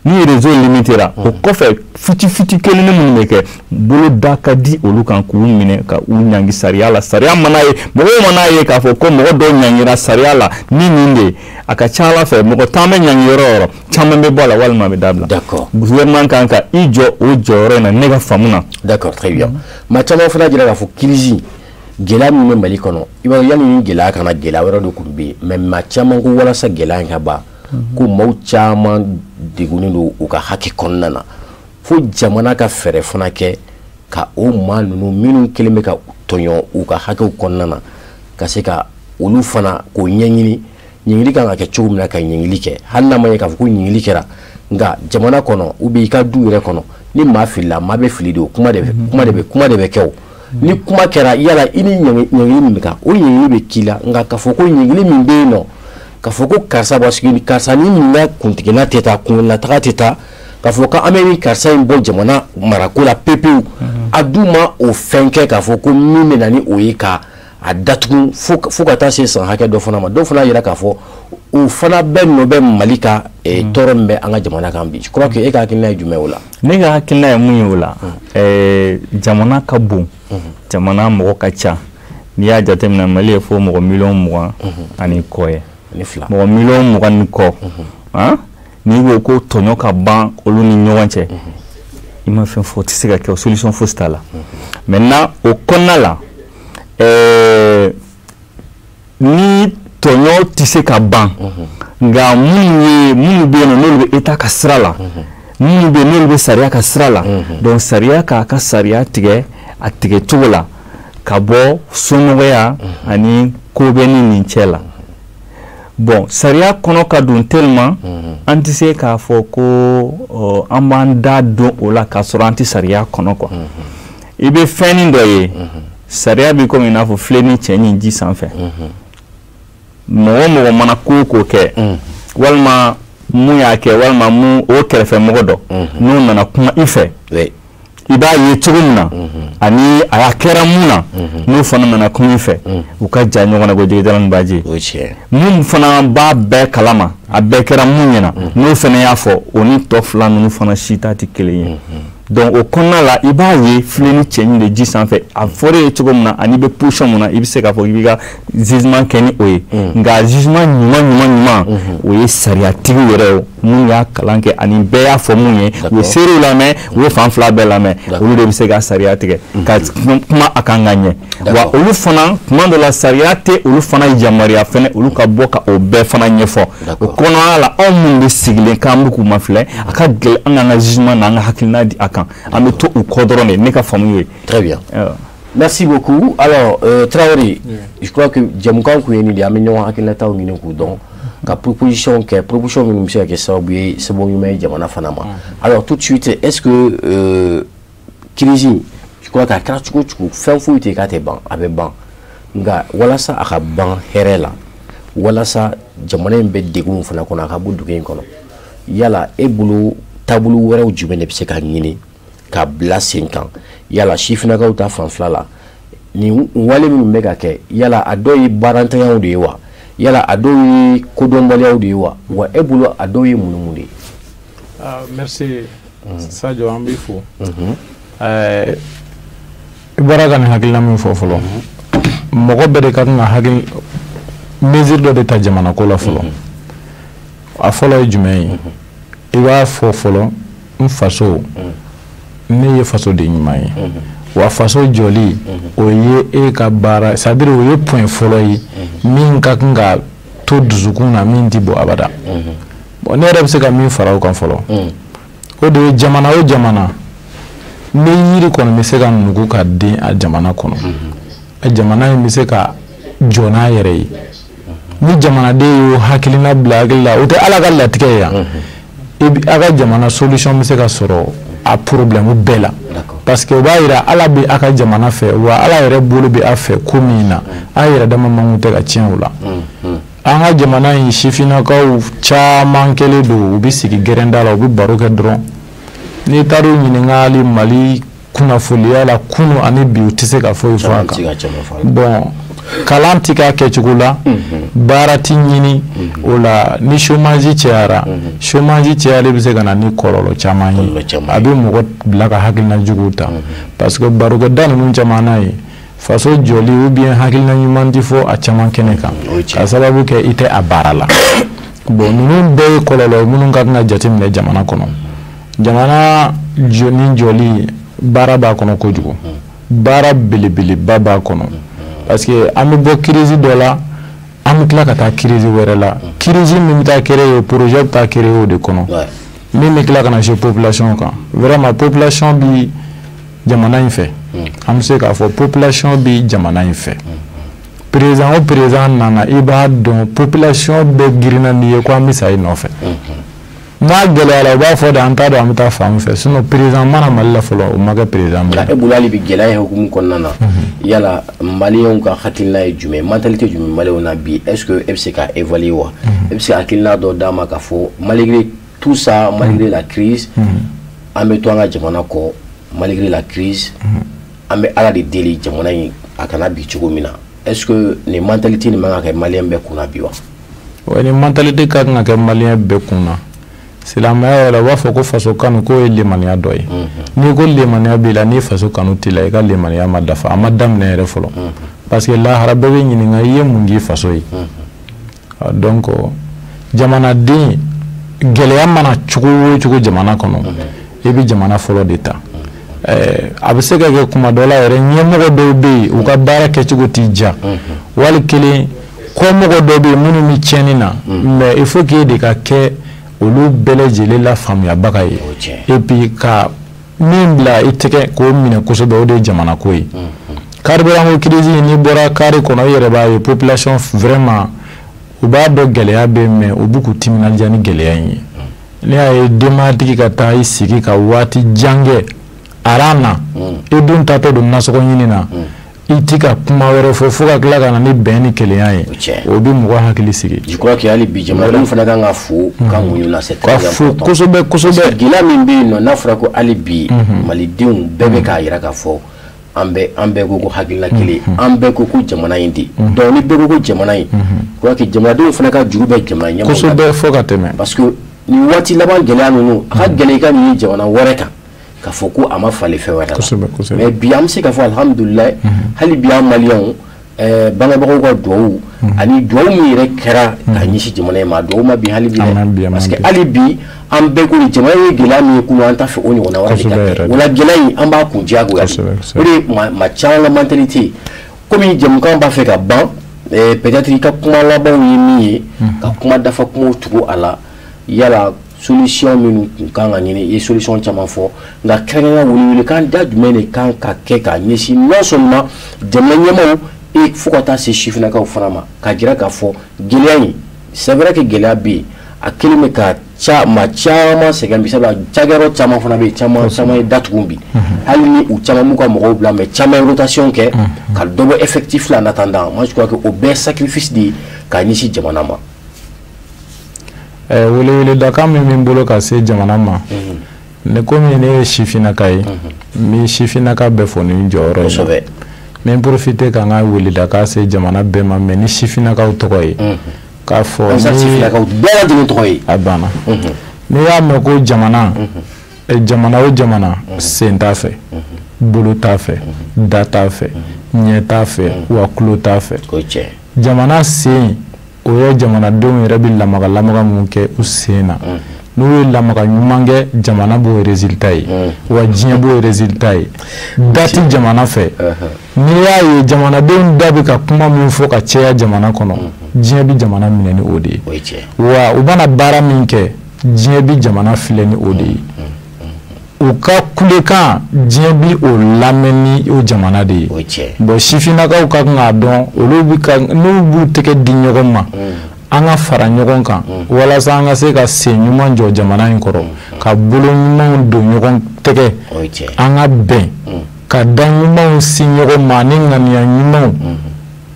Ni réseau limité la, o kɔfɛ futi futi kelen minnu bɛ kɛ, bolo da ka di olu kan k'u minɛ ka u ɲangi sariya la. Sariya mana ye, mɔgɔw mana ye k'a fɔ ko mɔgɔ dɔw ɲangira sariya la ni nin de ye, a ka ca Ala fɛ mɔgɔ tan bɛ ɲangi yɔrɔ o yɔrɔ, caman bɛ bɔ a la walima a bɛ dabila. D'accord. Gouvernement kan ka i jɔ o jɔyɔrɔ in na, ne ka faamu na. D'accord, très bien. Maa caman fana jira k'a fɔ crise gɛlɛya min bɛ Mali kɔnɔ, i b'a ye yanni ni gɛlɛya kana, gɛlɛya wɛrɛ de tun bɛ yen, mais maa caman ko walasa gɛlɛya in ka ban, ko maaw caman degunnen don u ka hakɛ kɔnɔna na, fo jamana ka fɛɛrɛ fana kɛ ka o maa ninnu minnu kɛlen bɛ ka tɔɲɔ u ka hakɛw kɔnɔna na, ka se ka olu fana k'o ɲɛɲini, ɲininkali kan ka kɛ cogo min na ka ɲininkali kɛ, hali n'a ma ɲɛ k'a fɔ ko ɲininkali kɛra, nka jamana kɔnɔ ou bien i ka du yɛrɛ kɔnɔ, ni maa filila, maa bɛ fili de, o kuma de bɛ kɛ o. Ni kuma kɛra, yala i ni ɲininkali min bɛ kan, o ɲininkali bɛ k'i la, nka k'a fɔ ko ɲininkali min bɛ yen nɔ, k'a fɔ ko karisa parce que karisa ni nin ka kuntigɛna tɛ taa, kunlataga tɛ taa, k'a fɔ k'an bɛ nin karisa in bɔ jamana marako la pepewu, a dun ma o fɛn kɛ k'a fɔ ko min bɛ na ni o ye ka a datugu fo ka taa se san hakɛ dɔ fana ma. Dɔw fana yira k'a fɔ o fana bɛɛ nɔ bɛ Mali ka tɔɔrɔ min bɛ an ka jamana kan bi. Je crois que e ka hakilina ye jumɛn o la? Ne ka hakilina ye mun ye o la, jamana ka bon, jamana mɔgɔ ka ca. N'i y'a jateminɛ, Mali ye fo mɔgɔ 20 millions kɔ ye. Mɔgɔ 20 millions kɔ, n'i ko ko tɔɲɔ ka ban olu ni ɲɔgɔn cɛ, i ma fɛn fɔ, o tɛ se ka kɛ, o solution fosi t'a la. Maintenant o kɔnɔna la, ni tɔɲɔ tɛ se ka ban, nka minnu bɛ yen nɔ n'olu bɛ État ka sira la, minnu bɛ yen n'olu bɛ sariya ka sira la, donc sariya k'a ka sariya tigɛ a tigɛ cogo la ka bɔ somɔgɔya ani ko bɛ ni nin cɛ la. Bon, sariya kɔnɔ ka don tellement, an tɛ se k'a fɔ ko an b'an da don o la k'a sɔrɔ an tɛ sariya kɔnɔ quoi. I bɛ fɛnnin dɔ ye, sariya bɛ komi i n'a fɔ filen ni cɛ ni ji sanfɛ. Mɔgɔ mɔgɔ mana ko o ko kɛ, walima mun y'a kɛ, walima mun o kɛrɛfɛ mɔgɔ dɔ n'o nana kuma i fɛ, i b'a ye cogo min na ani a y'a kɛra mun na, n'o fana nana kuma i fɛ, u ka ja ɲɔgɔn na ko jɛgɛjalan ni baji. Mun fana b'a bɛɛ kalama, a bɛɛ kɛra mun ɲɛna, n'o fana y'a fɔ, o ni tɔ fila ninnu fana si ta tɛ kelen ye. Donc o kɔnɔna la, i b'a ye filen ni cɛ de ji sanfɛ, a fɔra ye cogo min na ani bɛ position min na, i bɛ se k'a fɔ i b'i ka jugement kɛ ni o ye. Nka jugement ɲuman o ye sariyatigiw yɛrɛ ye minnu y'a kalan kɛ ani bɛɛ y'a fɔ mun ye, u ye seerew lamɛn, u ye fan fila bɛɛ lamɛn, olu de bɛ se ka sariya tigɛ ka kuma a kan ka ɲɛ. Wa olu fana tuma dɔ la sariya tɛ olu fana yamaruya fɛnɛ olu ka bɔ ka o bɛɛ fana ɲɛfɔ. O kɔnɔna la, anw minnu bɛ sigilen k'an bɛ k'u mafilɛ, a ka gɛlɛn an k'an ka jugement n'an ka hakilina di a kan, an bɛ to u kɔ dɔrɔn de, ne ka faamu ye. Très bien. Merci beaucoup. Alors, Traoré, je crois que jɛmukan kun ye nin de ye, an bɛ ɲɔgɔn hakilinataw ɲini k'u dɔn. Ka proposition kɛ, proposition minnu bɛ se ka kɛ sababu ye, sababu ɲuman ye jamana fana ma. Alors tout de suite, est-ce que crise, je crois k'a kɛra cogo o cogo, fɛn foyi tɛ k'a tɛ ban, a bɛ ban. Nka walasa a ka ban hɛrɛ la, walasa jamana in bɛ degun fana kɔnɔ, a ka bɔ dugu in kɔnɔ, yala e bolo taabolo wɛrɛw jumɛn de bɛ se ka ɲini ka bila sen kan? Yala sifinnakaw ta fanfɛla la, nin wale minnu bɛ ka kɛ, yala a dɔw ye baarantanyaw de ye wa? Yala a dɔw ye kodɔnbaliyaw de ye wa? Wa e bolo a dɔw ye mun de ye? Merci Sadio, an b'i fo. I bɔra ka nin hakilina min fɔ fɔlɔ, mɔgɔ bɛɛ de ka kan ka hakili mesure dɔ de ta jamana ko la fɔlɔ. A fɔlɔ ye jumɛn ye? I b'a fɔ fɔlɔ, n faso, ne ye fasoden ɲuman ye, wa faso jɔli o ye e ka baara, c'est à dire o ye point fɔlɔ ye min ka kan ka to dusukun na, min ti bɔ abada. Bon, ne yɛrɛ bɛ se ka min fara o kan fɔlɔ, o de ye jamana o jamana ni yiri kɔni bɛ se ka nugu ka den a jamana kɔnɔ, a jamana in bɛ se ka jɔ n'a yɛrɛ ye. Ni jamanaden y'o hakilina bila hakili la, o tɛ Ala ka latigɛ ye yan, i bi a ka jamana solution bɛ se ka sɔrɔ a problème bɛɛ la, parce que o b'a yira Ala bɛ a ka jamana fɛ, wa Ala yɛrɛ bolo bɛ a fɛ ko min na, a yɛrɛ dama man tɛ ka tiɲɛ o la. An ka jamana in sifinnakaw caman kɛlen don, u bɛ sigi gɛrɛnda la, u bɛ baro kɛ dɔrɔn. N'i taar'u ɲininka hali Mali kunnafoniya la kunu ani bi, u tɛ se ka foyi fɔ a kan. Bon, kalan ti k'a kɛcogo la, baara ti ɲini o la. Ni chômage cayara, chômage cayali bɛ se ka na ni kɔlɔlɔ caman ye, a bɛ mɔgɔ bila ka hakilina juguw ta, parce que barokɛda ninnu caman na ye faso jɔli ou bien hakilina ɲuman ti fɔ a caman kɛnɛ kan, ka sababu kɛ i tɛ a baara la. Bon, ninnu bɛɛ ye kɔlɔlɔ ye minnu ka kan ka jateminɛ jamana kɔnɔ. Jamana ni jɔli, baara b'a kɔnɔ kojugu, baara belebeleba b'a kɔnɔ, parce que an bɛ bɔ crise dɔ la, an bɛ tila ka taa crise wɛrɛ la. Crise min bɛ taa créer, projet bɛ taa créer o de kɔnɔ, min bɛ tila ka na se population kan. Vraiment, population bi jamana in fɛ, an bɛ se k'a fɔ population bi jamana in fɛ. Président o président nana, i b'a dɔn population bɛɛ girinna n'i ye ko an bɛ sa i nɔfɛ. N'a gɛlɛyara, u b'a fɔ de an t'a dɔn an bɛ taa fan min fɛ. Sinon président mana Mali la fɔlɔ, o ma kɛ président bilen. E bolo hali bi gɛlɛya in hukumu kɔnɔna na, yala maliyɛnw ka hakilina ye jumɛn, mentalité jumɛn maliyɛnw na bi? Est-ce que e bɛ se ka évaluer wa? E bɛ se ka hakilina dɔ d'a ma k'a fɔ malgré tout ça, malgré la crise, an bɛ to an ka jamana kɔ, malgré la crise, an bɛ Ala de deli jamana in a kana bi cogo min na? Est-ce que nin mentalité nin man ka kɛ maliyɛn bɛɛ kunna bi wa? Wa nin mentalité ka kan ka kɛ maliyɛn bɛɛ kunna. Silamɛya yɛrɛ, u b'a fɔ ko faso kanu k'o ye lemaniya dɔ ye. N'i ko lemaniya b'i la, ni faso kanu t'i la, i ka lemaniya ma dafa, a ma daminɛ yɛrɛ fɔlɔ, parce que lahara bɛɛ bɛ ɲininka i ye mun k'i faso ye. Donc jamanaden, gɛlɛya mana cogo o cogo jamana kɔnɔ, i bɛ jamana fɔlɔ de ta. A bɛ se ka kɛ kuma dɔ la yɛrɛ, ɲɛmɔgɔ dɔw bɛ yen, u ka baara kɛcogo t'i diya, wali kelen kɔmɔgɔ dɔw bɛ yen minnu bɛ tiɲɛni na, mais il faut que de ka kɛ olu bɛɛ lajɛlen la faamuyabaga ye, et puis ka min bila i tɛgɛ k'o minɛ kosɛbɛ, o de ye jamana ko ye. Carburant ko crise, n'i bɔra carré kɔnɔ, i yɛrɛ b'a ye population vraiment u b'a dɔn gɛlɛya bɛ yen, mais u b'u k'u timinandiya ni gɛlɛya in ye. Ne y'a ye denbayatigi ka taa i sigi ka waati jan kɛ aran na, i dun taatɔ don nasɔngɔ ɲini na, i ti ka kuma wɛrɛ fɔ fo ka tila ka na ni bɛn ni kelenya ye, o bɛ mɔgɔ hakili sigi. Je crois que hali bi jamanadenw fana kan ka fo ka muɲu la, c'est très important. Ka fo kosɛbɛ kosɛbɛ. Gɛlɛya min bɛ yen nɔ, n'a fɔra ko hali bi malidenw bɛɛ bɛ k'a yira k'a fɔ an bɛɛ ko ko hakilina kelen, an bɛɛ ko ko jamana in de. Donc ni bɛɛ ko ko jamana in, je crois que jamanadenw fana ka juru bɛ jamana ɲɛmɔgɔw la kosɛbɛ fo ka tɛmɛ. Parce que nin waati laban gɛlɛya ninnu, a ka gɛlɛn i ka nin jamana wɛrɛ kan k'a fɔ ko a ma falen fɛn wɛrɛ la. Mais bi an bɛ se k'a fɔ alihamudulilayi, hali bi an maliyɛnw, bangebagaw ka duwawu ani duwawu min yɛrɛ kɛra ka ɲɛsin jamana in ma, duwawu ma bin hali bi dɛ, parce que hali bi an bɛɛ ko jamana ye gɛlɛya min ye kunun, an t'a fɛ o ɲɔgɔnna wɛrɛ de ka kɛ. O la gɛlɛya in an b'a kun diyagoya de, o de ye maa caman ka mentalité. Komi jɛmukan b'a fɛ ka ban, peut-être i ka kuma labanw ye min ye, ka kuma dafa kumaw tugu a la, yala solution minnu kun kan ka ɲini, i ye solution caman fɔ, nka kɛrɛnkɛrɛnnenya welewelekan da jumɛn de kan ka kɛ ka ɲɛsin non seulement jamana ɲɛmaaw et fo ka taa se sifinnakaw fana ma, k'a jira k'a fɔ gɛlɛya in C'est vrai que gɛlɛya bɛ yen, a kelen bɛ ka maa caman sɛgɛn bi, sabula cakɛyɔrɔ caman fana bɛ yen, caman caman ye datugu bi, hali ni u caman m'u ka mɔgɔw bila, mais caman ye rotation kɛ ka dɔ bɔ effectif la en attendant. Moi je crois que o bɛɛ ye sacrifice de ye k'a ɲɛsin jamana ma. Weleweledakan min bɛ n bolo ka se jamana ma, ne komi ne ye sifinnaka ye, n bɛ sifinnaka bɛɛ fo ni jɔyɔrɔ ye. N bɛ profiter ka n ka weledakan se jamana bɛɛ ma, mais ni sifinnakaw tɔgɔ ye. K'a fɔ ni bɛɛ lajɛlen tɔgɔ ye. A banna. N'i y'a mɛn ko jamana, jamana o jamana, sen t'a fɛ, bolo t'a fɛ, da t'a fɛ, ɲɛ t'a fɛ, wa tulo t'a fɛ. Jamana sen, o ye jamanadenw yɛrɛ bɛ lamaga lamaga mun kɛ u sen na. N'u ye lamaga ɲuman kɛ, jamana b'o résultat ye, wa diɲɛ b'o résultat ye. Da ti jamana fɛ. N'i y'a ye jamanadenw da bɛ ka kuma min fɔ ka caya jamana kɔnɔ, diɲɛ bɛ jamana minɛ ni o de ye. Wa u mana baara min kɛ, diɲɛ bɛ jamana filɛ ni o de ye. U ka kulekan, diɲɛ bi o lamɛn ni o jamana de ye. Bon, sifinnakaw ka kan k'a dɔn, olu bɛ ka n'u b'u tɛgɛ di ɲɔgɔn ma, an ka fara ɲɔgɔn kan walasa an ka se ka sen ɲuman jɔ jamana in kɔrɔ, ka bolo ɲumanw don ɲɔgɔn tɛgɛ, an ka bɛn ka da ɲumanw si ɲɔgɔn ma ani ŋaniya ɲumanw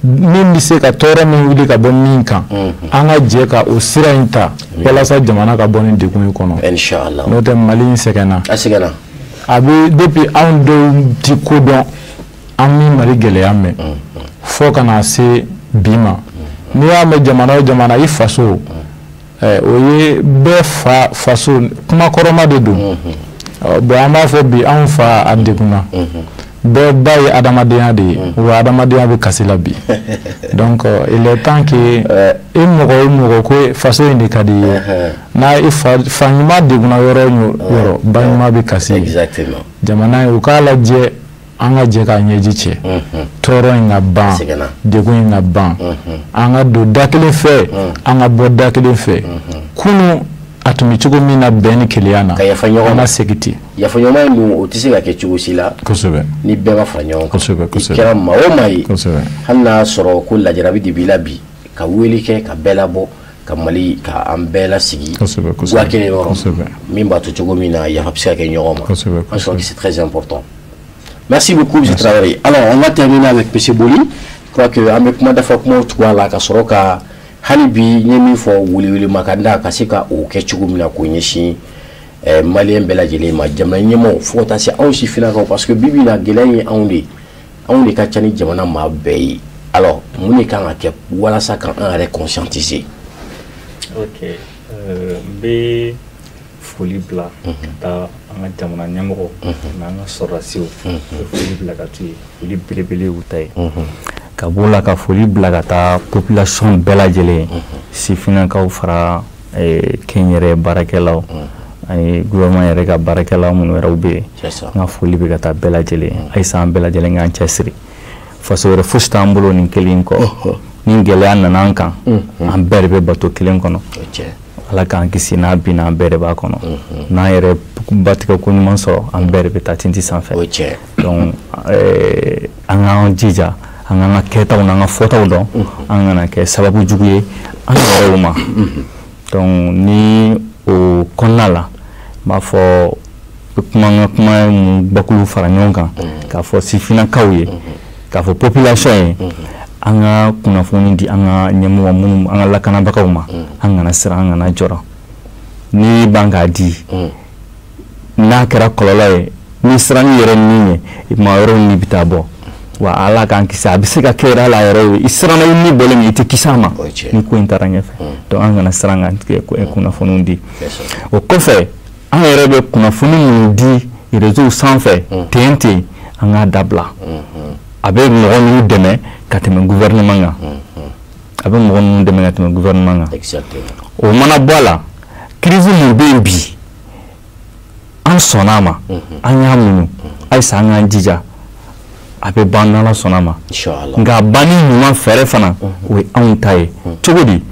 min bɛ se ka tɔɔrɔ min wuli ka bɔ min kan, an ka jɛ ka o sira in ta walasa jamana ka bɔ nin degun in kɔnɔ. N'o tɛ, Mali in sɛgɛnna. A sɛgɛnna. A bɛ depuis anw dɔw ti ko dɔn, an min Mali gɛlɛya mɛn fo ka na se bi ma. N'i y'a mɛn jamana o jamana, i faso, o ye bɛɛ fa faso kuma kɔrɔma de don. Bon, an b'a fɔ bi anw fa a degunna. Bɛɛ ba ye adamadenya de ye, wa adamadenya bɛ kasi la bi. Donc il est temps que e mɔgɔ o mɔgɔ ko faso in de ka di i ye, n'a i fa ɲuman degunna yɔrɔ o yɔrɔ, ba ɲuman bɛ kasi. Jamana in, u k'a lajɛ, an ka jɛ k'a ɲɛji cɛ, tɔɔrɔ in ka ban, degun in ka ban, an ka don da kelen fɛ, an ka bɔ da kelen fɛ. Kunun a tun bɛ cogo min na, bɛn ni kelenya na, ka yafa ɲɔgɔn ma, an ka segin ten. Yafa ɲɔgɔn in dun, o tɛ se ka kɛ cogo si la ni bɛɛ ma fara ɲɔgɔn kan. I kɛra maa o maa ye, hali n'a sɔrɔ ko lajarabi de b'i la bi, ka wele kɛ ka bɛɛ labɔ, ka Mali ka an bɛɛ lasigi guwa kelen yɔrɔ min b'a to cogo min na yafa bɛ se ka kɛ ɲɔgɔn ma. Je crois que c'est très important. Merci beaucoup, M. Traoré. Alors, on va terminer avec M. Boli. Je crois que an bɛ kuma dafa kumaw cogoya la ka sɔrɔ ka hali bi n ye min fɔ, welewele ma ka da ka se ka o kɛ cogo min na k'o ɲɛsin maliyɛn bɛɛ lajɛlen ma, jamana ɲɛmaaw, fo ka taa se anw sifinnakaw, parce que bi bi in na gɛlɛya ye anw de ye, anw de ka ca ni jamana maa bɛɛ ye. Alors, mun de kan ka kɛ walasa ka an yɛrɛ conscientiser? Ok, n bɛ foli bila ka taa an ka jamana ɲɛmɔgɔ n'an ka sɔrɔdasiw, n bɛ foli bila ka t'u ye, foli belebele y'u ta ye. Ka b'o la, ka foli bila ka taa population bɛɛ lajɛlen, sifinnakaw fara kɛnyɛrɛ baarakɛlaw ani gouvernement yɛrɛ ka baarakɛlaw minnu yɛrɛ bɛ yen, n ka foli bɛ ka taa bɛɛ lajɛlen. Ayisa, an bɛɛ lajɛlen k'an cɛsiri, faso wɛrɛ fosi t'an bolo nin kelen kɔ. Ni gɛlɛya nana an kan, an bɛɛ de bɛ bato kelen kɔnɔ. Ala k'an kisi, n'a binna, an bɛɛ de b'a kɔnɔ. N'an yɛrɛ batigɛ ko ɲuman sɔrɔ, an bɛɛ de bɛ taa tinti sanfɛ. Donc an k'an jija, an k'an ka kɛtaw n'an ka fɔtaw dɔn, an kana kɛ sababu jugu ye an yɛrɛw ma. Donc ni o kɔnɔna la, n b'a fɔ kuma, n ka kuma mun bakulu fara ɲɔgɔn kan k'a fɔ sifinnakaw ye, k'a fɔ population ye, an ka kunnafoni di an ka ɲɛmɔgɔ minnu, an ka lakanabagaw ma, an kana siran, an kana jɔrɔ. N'i ban k'a di, n'a kɛra kɔlɔlɔ ye, ni siran n'i yɛrɛ ni ye, maa wɛrɛw ni bɛ taa bɔ. Wa Ala k'an kisi, a bɛ se ka kɛ yɛrɛ la yɛrɛ ye, i siranna i ni bɔlen i tɛ kisi a ma ni ko in taara ɲɛfɛ. Donc an kana siran ka kunnafoniw di. O kɔfɛ, an yɛrɛ bɛ kunnafoni minnu di réseau sanfɛ ten ten, an k'a dabila. A bɛ mɔgɔ ninnu dɛmɛ ka tɛmɛ gouvernement kan, a bɛ mɔgɔ ninnu dɛmɛ ka tɛmɛ gouvernement kan. O mana bɔ a la, crise min bɛ yen bi, an sɔnna a ma, an y'a muɲu, halisa an k'an jija, a bɛ ban n'Ala sɔnna ma. Nka banni ɲuman fɛɛrɛ fana, o ye anw ta ye. Cogo di?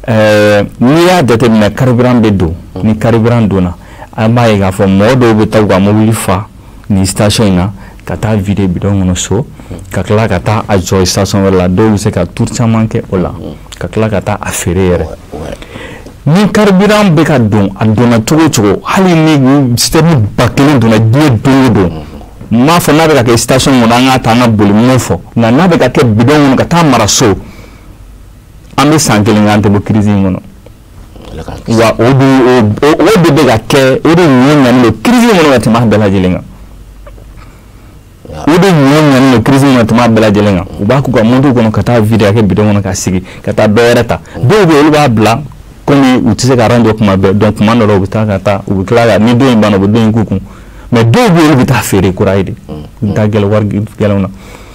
N'i y'a jateminɛ, carburant bɛ don, ni carburant donna, an b'a ye k'a fɔ mɔgɔ dɔw bɛ taa u ka mobili fa nin station in na ka taa vider bidon kɔnɔ so, ka tila ka taa a jɔ station wɛrɛ la. Dɔw bɛ se ka tour caman kɛ o la, ka tila ka taa a feere yɛrɛ. Ni carburant bɛ ka don, a donna cogo o cogo, hali ni citerne 1000 donna diɲɛ don o don, n m'a fɔ n'a bɛ ka kɛ station kɔnɔ an k'a ta an ka boli m'o fɔ, nka n'a bɛ ka kɛ bidon kɔnɔ ka taa mara so, an bɛ san 1 kɛ an tɛ bɔ crise in kɔnɔ. Wa o de bɛ ka kɛ, o de ɲɔ ɲanen don crise in kɔnɔ ka tɛmɛ a bɛɛ lajɛlen kan. O de ɲɔ ɲanen don crise in kɔnɔ ka tɛmɛ a bɛɛ lajɛlen kan. U b'a k'u ka moto kɔnɔ ka taa vider ka kɛ bidon kɔnɔ ka sigi ka taa dɔ wɛrɛ ta. Dɔw bɛ yen, olu b'a bila komi u tɛ se ka rang jɔ kuma bɛɛ, donc kuma dɔ la u bɛ taa ka taa, u bɛ tila ka ni don in banna u bɛ don in k'u kun. Mais dɔw bɛ yen, olu bɛ taa feere kura ye de, u bɛ taa gɛlɛ wari gɛlɛnw na.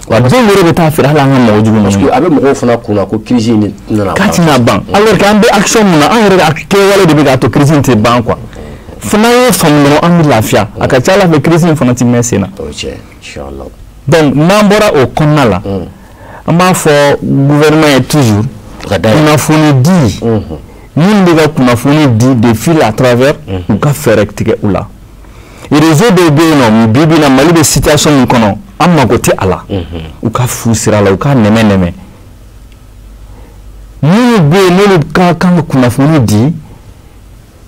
Wa dɔw yɛrɛ bɛ taa feere hali an ka mɔgɔ jugu ninnu. Parce que a bɛ mɔgɔw fana kunna ko crise in nana ban. K'a tɛna ban, alors que an bɛ action mun na, an yɛrɛ ka kɛwale de bɛ k'a to crise in tɛ ban quoi. Fo n'an y'o faamu dɔrɔn an bɛ lafiya. A ka ca Ala fɛ crise in fana tɛ mɛn sen na. O ye tiɲɛ, inchallah. Donc n'an bɔra o kɔnɔna la, an b'a fɔ gouvernement ye toujours kunnafoni di, minnu bɛ ka kunnafoni di de fil à travers, u ka fɛɛrɛ tigɛ u la. Réseau dɔw bɛ yen nɔ, bi bi in na Mali bɛ situation min kɔnɔ, an mago tɛ a la, u ka fu sira la, u ka nɛmɛ nɛmɛ. Minnu bɛ yen n'olu ka kan ka kunnafoni di,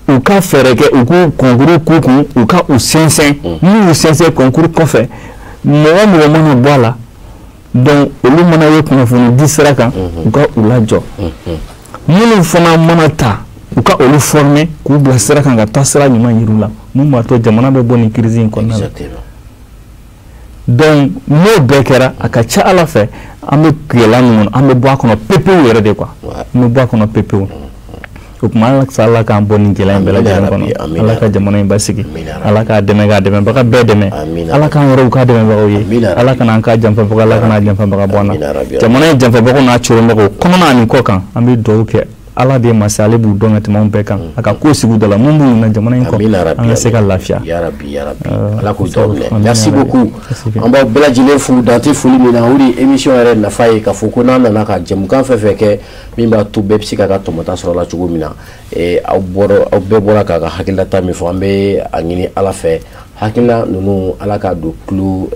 u ka fɛɛrɛ kɛ u k'u concours k'u kun, u ka u sɛnsɛn. N'u y'u sɛnsɛn concours kɔfɛ, mɔgɔ mɔgɔ mana bɔ a la, donc olu mana ye kunnafoni di sira kan, u ka u lajɔ. Minnu fana mana ta, u ka olu former k'u bila sira kan ka taa sira ɲuman yir'u la, mun b'a to jamana bɛ bɔ nin crise in kɔnɔna la. Donc n'o bɛɛ kɛra, a ka ca Ala fɛ an bɛ gɛlɛya min kɔnɔ, an bɛ bɔ a kɔnɔ pepewu yɛrɛ de quoi. An bɛ bɔ a kɔnɔ pepewu. O tuma Ala k'an bɔ nin gɛlɛya in bɛɛ lajɛlen kɔnɔ. Ala ka jamana in basigi. Ala k'a dɛmɛ, k'a dɛmɛbaga bɛɛ dɛmɛ. Ala k'an yɛrɛw k'a dɛmɛbagaw ye. Ala kana an k'a janfabaga, Ala kana janfabaga bɔ an na. Jamana in janfabagaw n'a coronbagaw kɔnɔna ani kɔ kan, an bɛ dugawu kɛ. Ala de ye masa, ale b'u dɔn ka tɛmɛ anw bɛɛ kan. A ka ko sigi u da la, mun b'u na jamana in kɔ, an ka se ka lafiya. Ya Rabbi, ya Rabbi. Ala k'u dɔw minɛ. Merci beaucoup. An b'aw bɛɛ lajɛlen fo dan tɛ foli min na. O de ye émission yɛrɛ nafa ye, k'a fɔ ko n'an nana ka jɛmukan fɛn fɛn kɛ min b'a to bɛɛ bɛ se k'a ka tɔmɔta sɔrɔ a la cogo min na. Aw bɔra, aw bɛɛ bɔra k'a ka hakilinata min fɔ, an bɛ a ɲini Ala fɛ hakilina ninnu Ala k'a don tulo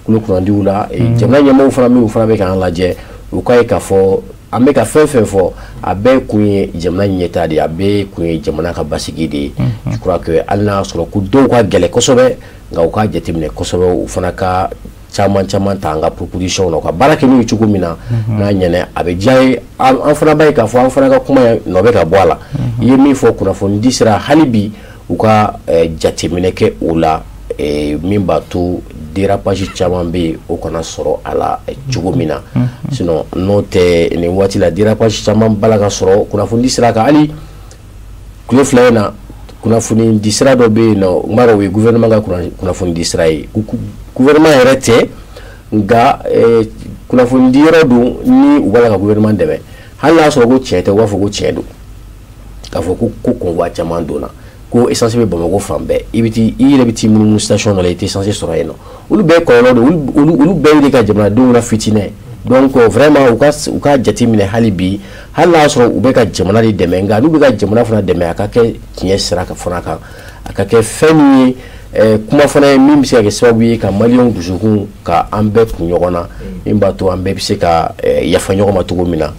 kunnandiw la. Jamana ɲɛmɔgɔw fana minnu fana bɛ k'an lajɛ, u k'a ye k'a fɔ an bɛ ka fɛn fɛn fɔ, a bɛɛ kun ye jamana ɲɛtaa de ye, a bɛɛ kun ye jamana ka basigi de ye. Je crois que hali n'a y'a sɔrɔ ko dɔw ka gɛlɛn kosɛbɛ, nka u k'a jateminɛ kosɛbɛ, u fana ka caman caman ta an ka proposition na, u ka baara kɛ n'u ye cogo min na, n'a ɲɛna a bɛ diya ye. An fana b'a ye k'a fɔ an fana ka kuma nɔ bɛ ka bɔ a la. I ye min fɔ kunnafoni di sira, hali bi u ka jateminɛ kɛ o la, min b'a to dérapage caman bɛ yen, o kana sɔrɔ a la cogo min na. Sinon n'o tɛ, nin waati la dérapage caman b'a la ka sɔrɔ kunnafoni di sira kan. Hali tile 2 in na, kunnafoni di sira dɔ bɛ yen nɔ, n b'a dɔn o ye gouvernement ka kunnafoni di sira ye. Gouvernement yɛrɛ tɛ, nka kunnafoni di yɔrɔ don ni u b'a la ka gouvernement dɛmɛ. Hali n'a sɔrɔ ko tiɲɛ tɛ, u b'a fɔ ko tiɲɛ don, k'a fɔ ko convoi caman donna, ko essence bɛ Bamakɔ fan bɛɛ. I bɛ t'i i yɛrɛ bɛ t'i munumunu station dɔ la, i tɛ essence sɔrɔ yen nɔ. Olu bɛɛ kɔlɔlɔ don, olu bɛɛ de ka jamanadenw la fitinɛ. Donc vraiment u ka jateminɛ hali bi, hali n'a y'a sɔrɔ u bɛ ka jamana de dɛmɛ, nka n'u bɛ ka jamana fana dɛmɛ, a ka kɛ tiɲɛ sira kan fana kan, a ka kɛ fɛn min ye, kuma fana ye min bɛ se ka kɛ sababu ye ka maliyɛnw dusukun ka an bɛɛ kun ɲɔgɔn na, min b'a to an bɛɛ bɛ se ka yafa ɲɔgɔn ma cogo min na.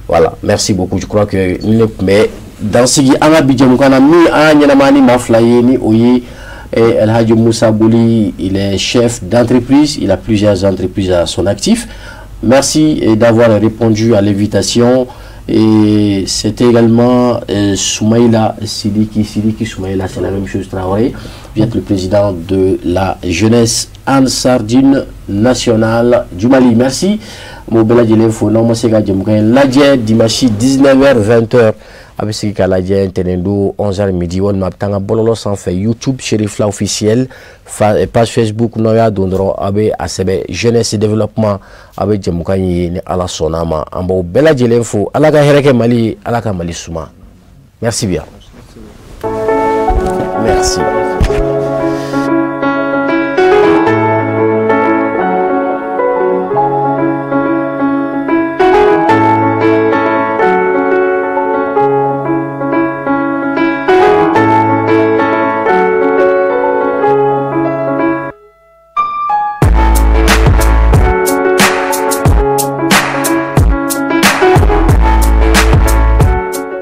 Voilà, merci beaucoup. Je crois que ni ne tun bɛ dansigi an ka bi jɛmukan na, min an ɲɛnama ni maa 2 ye, ni o ye El Hadji Moussa Boli. Il est chef d'entreprise, il a plusieurs entreprises à son actif. Merci d'avoir répondu à l'invitation. Et c'était également Soumaïla Sidiki, Sidiki Soumaïla, c'est la même chose, Traoré. Vous êtes le président de la jeunesse Ansar Dine nationale du Mali. Merci. Mo bɛɛ lajɛlen fo. N'aw ma se ka jɛmukan in lajɛ dimanche 19h 20h, a bɛ sigi k'a lajɛ ntɛnɛn don 11h midi, walima a bɛ taa an ka bɔlɔlɔ sanfɛ YouTube Cherifla officiel, page Facebook, n'aw y'a don dɔrɔn a bɛ a sɛbɛn jeunesse développement, a bɛ jɛmukan in ye ni Ala sɔnna a ma. An b'aw bɛɛ lajɛlen fo. Ala ka hɛrɛ kɛ Mali ye, Ala ka Mali suma. Merci bien. Merci.